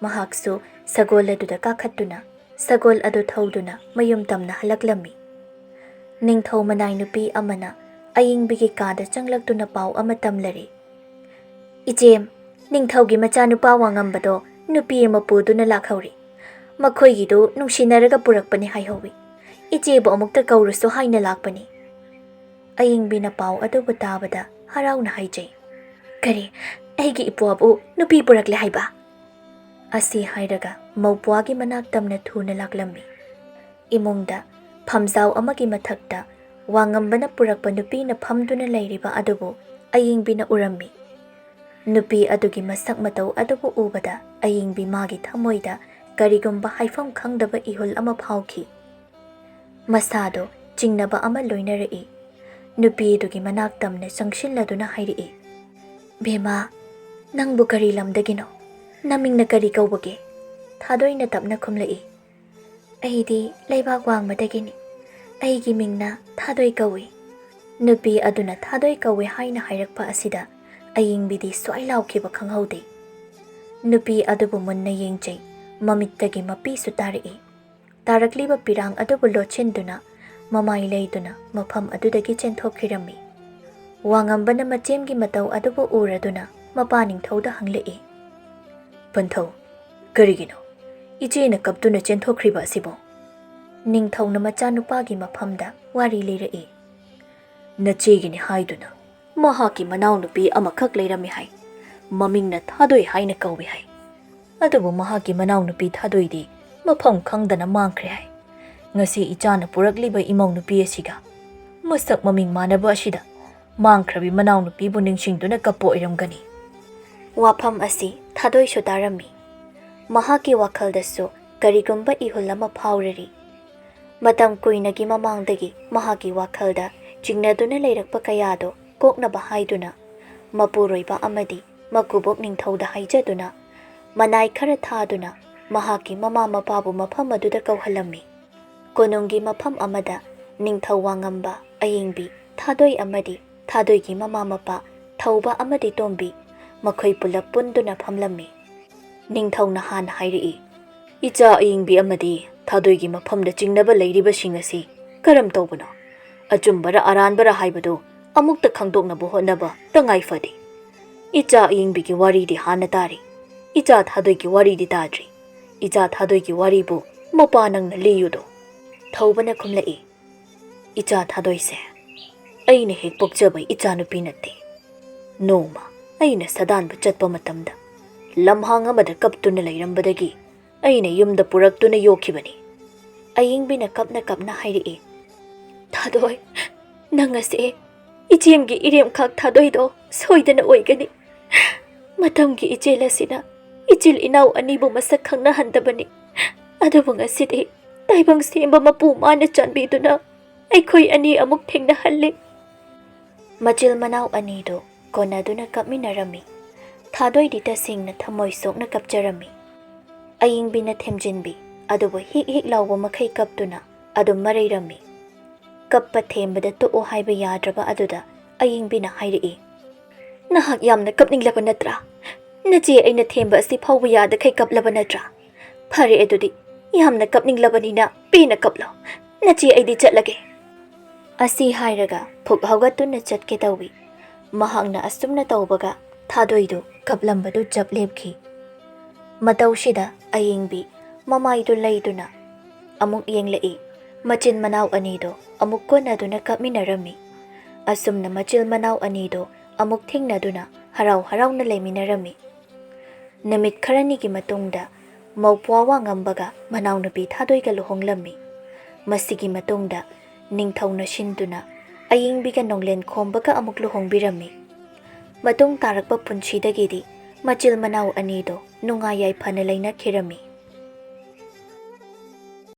ꯃꯍꯥꯛꯁꯨ ꯁꯒꯣꯜ ꯑꯗꯨꯗ ꯀꯥꯈꯠꯇꯨꯅ ꯁꯒꯣꯜ ꯑꯗꯨ ꯊꯧꯗꯨꯅ ꯃꯌꯨꯝ ꯇꯝꯅ ꯍꯜꯂꯛꯂꯝꯃꯤ꯫ ꯅꯤꯡꯊꯧ ꯃꯅꯥꯏ ꯅꯨꯄꯤ ꯑꯃꯅ ꯑꯌꯤꯡꯕꯤꯒꯤ ꯀꯥꯗ ꯆꯪꯂꯛꯇꯨꯅ ꯄꯥꯎ ꯑꯃ ꯇꯝꯂꯔꯦ꯫ "ꯏꯆꯦꯝ, ꯅꯤꯡꯊꯧꯒꯤ ꯃꯆꯥꯅꯨꯄꯥ ꯋꯥꯉꯝꯕꯗꯣ ꯅꯨꯄꯤ ꯑꯃ ꯄꯨꯗꯨꯅ ꯂꯥꯛꯍꯧꯔꯤ꯫ ꯃꯈꯣꯏꯒꯤꯗꯨ ꯅꯨꯡꯁꯤꯅꯔꯒ ꯄꯨꯔꯛꯄꯅꯤ ꯍꯥꯏꯍꯧꯋꯤ꯫ ꯏꯆꯦꯕꯨ ꯑꯃꯨꯛꯇ ꯀꯧꯔꯨꯁꯣ ꯍꯥꯏꯅ ꯂꯥꯛꯄꯅꯤ꯫" ꯑꯌꯤꯡꯕꯤꯅ ꯄꯥꯎ ꯑꯗꯨꯕꯨ ꯇꯥꯕꯗ ꯍꯔꯥꯎꯅ ꯍꯥꯏꯖꯩ꯫ "ꯀꯔꯤ? ꯑꯩꯒꯤ ꯏꯄ꯭ꯋꯥꯕꯨ ꯅꯨꯄꯤ ꯄꯨꯔꯛꯂꯦ ꯍꯥꯏꯕ?" ꯑꯁꯤ ꯍꯥꯏꯔꯒ ꯃꯧꯄ꯭ꯋꯥꯒꯤ ꯃꯅꯥꯛ ꯇꯝꯅ ꯊꯨꯅ ꯂꯥꯛꯂꯝꯃꯤ꯫ ꯏꯃꯨꯡꯗ ꯐꯝꯖꯥꯎ ꯑꯃꯒꯤ ꯃꯊꯛꯇ ꯋꯥꯉꯝꯕꯅ ꯄꯨꯔꯛꯄ ꯅꯨꯄꯤꯅ ꯐꯝꯗꯨꯅ ꯂꯩꯔꯤꯕ ꯑꯗꯨꯕꯨ ꯑꯌꯤꯡꯕꯤꯅ ꯎꯔꯝꯃꯤ꯫ ꯅꯨꯄꯤ ꯑꯗꯨꯒꯤ ꯃꯁꯛ ꯃꯇꯧ ꯑꯗꯨꯕꯨ ꯎꯕꯗ ꯑꯌꯤꯡꯕꯤ ꯃꯥꯒꯤ ꯊꯃꯣꯏꯗ ꯀꯔꯤꯒꯨꯝꯕ ꯍꯥꯏꯐꯝ ꯈꯪꯗꯕ ꯏꯍꯨꯜ ꯑꯃ ꯐꯥꯎꯈꯤ꯫ ꯃꯁꯥꯗꯣ ꯆꯤꯡꯅꯕ ꯑꯃ ꯂꯣꯏꯅꯔꯛꯏ꯫ ꯅꯨꯄꯤ ꯑꯗꯨꯒꯤ ꯃꯅꯥꯛ ꯇꯝꯅ ꯆꯪꯁꯤꯜꯂꯗꯨꯅ ꯍꯥꯏꯔꯛꯏ, "ꯕꯦꯝꯃ, ꯅꯪꯕꯨ ꯀꯔꯤ ꯂꯝꯗꯒꯤꯅꯣ? ꯅꯃꯤꯡꯅ ꯀꯔꯤ ꯀꯧꯕꯒꯦ?" ꯊꯥꯗꯣꯏꯅ ꯇꯞꯅ ꯈꯨꯝꯂꯛꯏ, "ꯑꯩꯗꯤ ꯂꯩꯕꯥꯛ ꯋꯥꯡꯃꯗꯒꯤꯅꯤ꯫ ꯑꯩꯒꯤ ꯃꯤꯡꯅ ꯊꯥꯗꯣꯏ ꯀꯧꯏ꯫" ꯅꯨꯄꯤ ꯑꯗꯨꯅ ꯊꯥꯗꯣꯏ ꯀꯧꯏ ꯍꯥꯏꯅ ꯍꯥꯏꯔꯛꯄ ꯑꯁꯤꯗ ꯑꯌꯤꯡꯕꯤꯗꯤ ꯁ꯭ꯋꯥꯏ ꯂꯥꯎꯈꯤꯕ ꯈꯪꯍꯧꯗꯦ꯫ ꯅꯨꯄꯤ ꯑꯗꯨꯕꯨ ꯃꯨꯟꯅ ꯌꯦꯡꯖꯩ, ꯃꯃꯤꯠꯇꯒꯤ ꯃꯄꯤꯁꯨ ꯇꯥꯔꯛꯏ꯫ ꯇꯥꯔꯛꯂꯤꯕ ꯄꯤꯔꯥꯡ ꯑꯗꯨꯕꯨ ꯂꯣꯠꯁꯤꯟꯗꯨꯅ ꯃꯃꯥꯏ ꯂꯩꯗꯨꯅ ꯃꯐꯝ ꯑꯗꯨꯗꯒꯤ ꯆꯦꯟꯊꯣꯛꯈꯤꯔꯝꯃꯤ꯫ ꯋꯥꯉꯝꯕꯅ ꯃꯆꯦꯝꯒꯤ ꯃꯇꯧ ꯑꯗꯨꯕꯨ ꯎꯔꯗꯨꯅ ꯃꯄꯥ ꯅꯤꯡꯊꯧꯗ ꯍꯪꯂꯛꯏ, "ꯄꯟꯊꯧ, ꯀꯔꯤꯒꯤꯅꯣ ꯏꯆꯦꯅ ꯀꯞꯇꯨꯅ ꯆꯦꯟꯊꯣꯛꯈ꯭ꯔꯤꯕ ꯑꯁꯤꯕꯣ?" ꯅꯤꯡꯊꯧꯅ ꯃꯆꯥꯅꯨꯄꯥꯒꯤ ꯃꯐꯝꯗ ꯋꯥꯔꯤ ꯂꯤꯔꯛꯏ꯫ "ꯅꯆꯦꯒꯤꯅꯤ ꯍꯥꯏꯗꯨꯅ ꯃꯍꯥꯛꯀꯤ ꯃꯅꯥꯎꯅꯨꯄꯤ ꯑꯃꯈꯛ ꯂꯩꯔꯝꯃꯤ ꯍꯥꯏ꯫ ꯃꯃꯤꯡꯅ ꯊꯥꯗꯣꯏ ꯍꯥꯏꯅ ꯀꯧꯏ ꯍꯥꯏ꯫ ꯑꯗꯨꯕꯨ ꯃꯍꯥꯛꯀꯤ ꯃꯅꯥꯎꯅꯨꯄꯤ ꯊꯥꯗꯣꯏꯗꯤ ꯃꯐꯝ ꯈꯪꯗꯅ ꯃꯥꯡꯈ꯭ꯔꯦ ꯍꯥꯏ꯫ ꯉꯁꯤ ꯏꯆꯥꯅ ꯄꯨꯔꯛꯂꯤꯕ ꯏꯃꯧ ꯅꯨꯄꯤ ꯑꯁꯤꯒ ꯃꯁꯛ ꯃꯃꯤꯡ ꯃꯥꯟꯅꯕ ꯑꯁꯤꯗ ꯃꯥꯡꯈ꯭ꯔꯕꯤ ꯃꯅꯥꯎꯅꯨꯄꯤꯕꯨ ꯅꯤꯡꯁꯤꯡꯗꯨꯅ ꯀꯞꯄ ꯑꯣꯏꯔꯝꯒꯅꯤ꯫" ꯋꯥꯐꯝ ꯑꯁꯤ ꯊꯥꯗꯣꯏꯁꯨ ꯇꯥꯔꯝꯃꯤ꯫ ꯃꯍꯥꯛꯀꯤ ꯋꯥꯈꯜꯗꯁꯨ ꯀꯔꯤꯒꯨꯝꯕ ꯏꯍꯨꯜ ꯑꯃ ꯐꯥꯎꯔꯔꯤ꯫ ꯃꯇꯝ ꯀꯨꯏꯅꯒꯤ ꯃꯃꯥꯡꯗꯒꯤ ꯃꯍꯥꯛꯀꯤ ꯋꯥꯈꯜꯗ ꯆꯤꯡꯅꯗꯨꯅ ꯂꯩꯔꯛꯄ ꯀꯌꯥꯗꯣ ꯀꯣꯛꯅꯕ ꯍꯥꯏꯗꯨꯅ ꯃꯄꯨꯔꯣꯏꯕ ꯑꯃꯗꯤ ꯃꯀꯨꯕꯣꯛ ꯅꯤꯡꯊꯧꯗ ꯍꯥꯏꯖꯗꯨꯅ ꯃꯅꯥꯏ ꯈꯔ ꯊꯥꯗꯨꯅ ꯃꯍꯥꯛꯀꯤ ꯃꯃꯥ ꯃꯄꯥꯕꯨ ꯃꯐꯝ ꯑꯗꯨꯗ ꯀꯧꯍꯜꯂꯝꯃꯤ꯫ ꯀꯣꯅꯨꯡꯒꯤ ꯃꯐꯝ ꯑꯃꯗ ꯅꯤꯡꯊꯧ ꯋꯥꯉꯝꯕ, ꯑꯌꯤꯡꯕꯤ, ꯊꯥꯗꯣꯏ ꯑꯃꯗꯤ ꯊꯥꯗꯣꯏꯒꯤ ꯃꯃꯥ ꯃꯄꯥ ꯊꯧꯕ ꯑꯃꯗꯤ ꯇꯣꯝꯕꯤ, ꯃꯈꯣꯏ ꯄꯨꯂꯞ ꯄꯨꯟꯗꯨꯅ ꯐꯝꯂꯝꯃꯤ꯫ ꯅꯤꯡꯊꯧꯅ ꯍꯥꯟꯅ ꯍꯥꯏꯔꯛꯏ, "ꯏꯆꯥ ꯑꯌꯤꯡꯕꯤ ꯑꯃꯗꯤ ꯊꯥꯗꯣꯏꯒꯤ ꯃꯐꯝꯗ ꯆꯤꯡꯅꯕ ꯂꯩꯔꯤꯕꯁꯤꯡ ꯑꯁꯤ ꯀꯔꯝ ꯇꯧꯕꯅꯣ? ꯑꯆꯨꯝꯕꯔ ꯑꯔꯥꯟꯕꯔ ꯍꯥꯏꯕꯗꯨ ꯑꯃꯨꯛꯇ ꯈꯪꯗꯣꯛꯅꯕ ꯍꯣꯠꯅꯕ ꯇꯉꯥꯏ ꯐꯗꯦ꯫ ꯏꯆꯥ ꯑꯌꯤꯡꯕꯤꯒꯤ ꯋꯥꯔꯤꯗꯤ ꯍꯥꯟꯅ ꯇꯥꯔꯤ, ꯏꯆꯥ ꯊꯥꯗꯣꯏꯒꯤ ꯋꯥꯔꯤꯗꯤ ꯇꯥꯗ꯭ꯔꯤ꯫ ꯏꯆꯥ ꯊꯥꯗꯣꯏꯒꯤ ꯋꯥꯔꯤꯕꯨ ꯃꯄꯥ ꯅꯪꯅ ꯂꯤꯌꯨꯗꯣ꯫" ꯊꯧꯕꯅ ꯈꯨꯝꯂꯛꯏ, "ꯏꯆꯥ ꯊꯥꯗꯣꯏꯁꯦ ꯑꯩꯅ ꯍꯦꯛ ꯄꯣꯛꯆꯕ ꯏꯆꯥꯅꯨꯄꯤ ꯅꯠꯇꯦ꯫ ꯅꯣꯡꯃ ꯑꯩꯅ ꯁꯥꯗꯥꯟꯕ ꯆꯠꯄ ꯃꯇꯝꯗ ꯂꯝꯍꯥꯡ ꯑꯃꯗ ꯀꯞꯇꯨꯅ ꯂꯩꯔꯝꯕꯗꯒꯤ ꯑꯩꯅ ꯌꯨꯝꯗ ꯄꯨꯔꯛꯇꯨꯅ ꯌꯣꯛꯈꯤꯕꯅꯤ꯫" ꯑꯌꯤꯡꯕꯤꯅ ꯀꯞꯅ ꯀꯞꯅ ꯍꯥꯏꯔꯛꯏ, "ꯊꯥꯗꯣꯏ, ꯅꯪ ꯑꯁꯦ ꯏꯆꯦꯝꯒꯤ ꯏꯔꯦꯝꯈꯥꯛ ꯊꯥꯗꯣꯏꯗꯣ ꯁꯣꯏꯗꯅ ꯑꯣꯏꯒꯅꯤ꯫ ꯃꯇꯝꯒꯤ ꯏꯆꯦꯜ ꯑꯁꯤꯅ ꯏꯆꯤꯜ ꯏꯅꯥꯎ ꯑꯅꯤꯕꯨ ꯃꯁꯛ ꯈꯪꯅꯍꯟꯗꯕꯅꯤ꯫ ꯑꯗꯨꯕꯨ ꯉꯁꯤꯗꯤ ꯇꯥꯏꯕꯪ ꯁꯦꯝꯕ ꯃꯄꯨ ꯃꯥꯅ ꯆꯥꯟꯕꯤꯗꯨꯅ ꯑꯩꯈꯣꯏ ꯑꯅꯤ ꯑꯃꯨꯛ ꯊꯦꯡꯅꯍꯜꯂꯤ꯫" ꯃꯆꯤꯜ ꯃꯅꯥꯎ ꯑꯅꯤꯗꯨ ꯀꯣꯟꯅꯗꯨꯅ ꯀꯞꯃꯤꯟꯅꯔꯝꯃꯤ꯫ ꯊꯥꯗꯣꯏꯗꯤ ꯇꯁꯦꯡꯅ ꯊꯃꯣꯏ ꯁꯣꯛꯅ ꯀꯞꯆꯔꯝꯃꯤ꯫ ꯑꯌꯤꯡꯕꯤꯅ ꯊꯦꯝꯖꯤꯟꯕꯤ, ꯑꯗꯨꯕꯨ ꯍꯤꯛ ꯍꯤꯛ ꯂꯥꯎꯕ ꯃꯈꯩ ꯀꯞꯇꯨꯅ ꯑꯗꯨꯝ ꯃꯔꯩꯔꯝꯃꯤ꯫ ꯀꯞꯄ ꯊꯦꯝꯕꯗ ꯇꯣꯛꯑꯣ ꯍꯥꯏꯕ ꯌꯥꯗ꯭ꯔꯕ ꯑꯗꯨꯗ ꯑꯌꯤꯡꯕꯤꯅ ꯍꯥꯏꯔꯛꯏ, "ꯅꯍꯥꯛ ꯌꯥꯝꯅ ꯀꯞꯅꯤꯡꯂꯕ ꯅꯠꯇ꯭ꯔꯥ? ꯅꯆꯦ ꯑꯩꯅ ꯊꯦꯝꯕ ꯑꯁꯤ ꯐꯥꯎꯕ ꯌꯥꯗꯈꯩ ꯀꯞꯂꯕ ꯅꯠꯇ꯭ꯔꯥ? ꯐꯔꯦ, ꯑꯗꯨꯗꯤ ꯌꯥꯝꯅ ꯀꯞꯅꯤꯡꯂꯕꯅꯤꯅ ꯄꯦꯟꯅ ꯀꯞꯂꯣ꯫ ꯅꯆꯦ ꯑꯩꯗꯤ ꯆꯠꯂꯒꯦ꯫" ꯑꯁꯤ ꯍꯥꯏꯔꯒ ꯐꯨꯛ ꯍꯧꯒꯠꯇꯨꯅ ꯆꯠꯀꯦ ꯇꯧꯏ꯫ ꯃꯍꯥꯛꯅ ꯑꯁꯨꯝꯅ ꯇꯧꯕꯒ ꯊꯥꯗꯣꯏꯗꯨ ꯀꯞꯂꯝꯕꯗꯨ ꯆꯞ ꯂꯦꯞꯈꯤ꯫ ꯃꯇꯧꯁꯤꯗ ꯑꯌꯤꯡꯕꯤ ꯃꯃꯥꯏꯗꯨ ꯂꯩꯗꯨꯅ ꯑꯃꯨꯛ ꯌꯦꯡꯂꯛꯏ꯫ ꯃꯆꯤꯟ ꯃꯅꯥꯎ ꯑꯅꯤꯗꯣ ꯑꯃꯨꯛ ꯀꯣꯟꯅꯗꯨꯅ ꯀꯞꯃꯤꯟꯅꯔꯝꯃꯤ꯫ ꯑꯁꯨꯝꯅ ꯃꯆꯤꯜ ꯃꯅꯥꯎ ꯑꯅꯤꯗꯣ ꯑꯃꯨꯛ ꯊꯦꯡꯅꯗꯨꯅ ꯍꯔꯥꯎ ꯍꯔꯥꯎꯅ ꯂꯩꯃꯤꯟꯅꯔꯝꯃꯤ꯫ ꯅꯨꯃꯤꯠ ꯈꯔꯅꯤꯒꯤ ꯃꯇꯨꯡꯗ ꯃꯧꯄ꯭ꯋꯥ ꯋꯥꯉꯝꯕꯒ ꯃꯅꯥꯎꯅꯨꯄꯤ ꯊꯥꯗꯣꯏꯒ ꯂꯨꯍꯣꯡꯂꯝꯃꯤ꯫ ꯃꯁꯤꯒꯤ ꯃꯇꯨꯡꯗ ꯅꯤꯡꯊꯧꯅ ꯁꯤꯟꯗꯨꯅ ꯑꯌꯤꯡꯕꯤꯒ ꯅꯣꯡꯂꯦꯟ ꯈꯣꯝꯕꯒ ꯑꯃꯨꯛ ꯂꯨꯍꯣꯡꯕꯤꯔꯝꯃꯤ꯫ ꯃꯇꯨꯡ ꯇꯥꯔꯛꯄ ꯄꯨꯟꯁꯤꯗꯒꯤꯗꯤ ꯃꯆꯤꯜ ꯃꯅꯥꯎ ꯑꯅꯤꯗꯣ ꯅꯨꯡꯉꯥꯏ ꯌꯥꯏꯐꯅ ꯂꯩꯅꯈꯤꯔꯝꯃꯤ꯫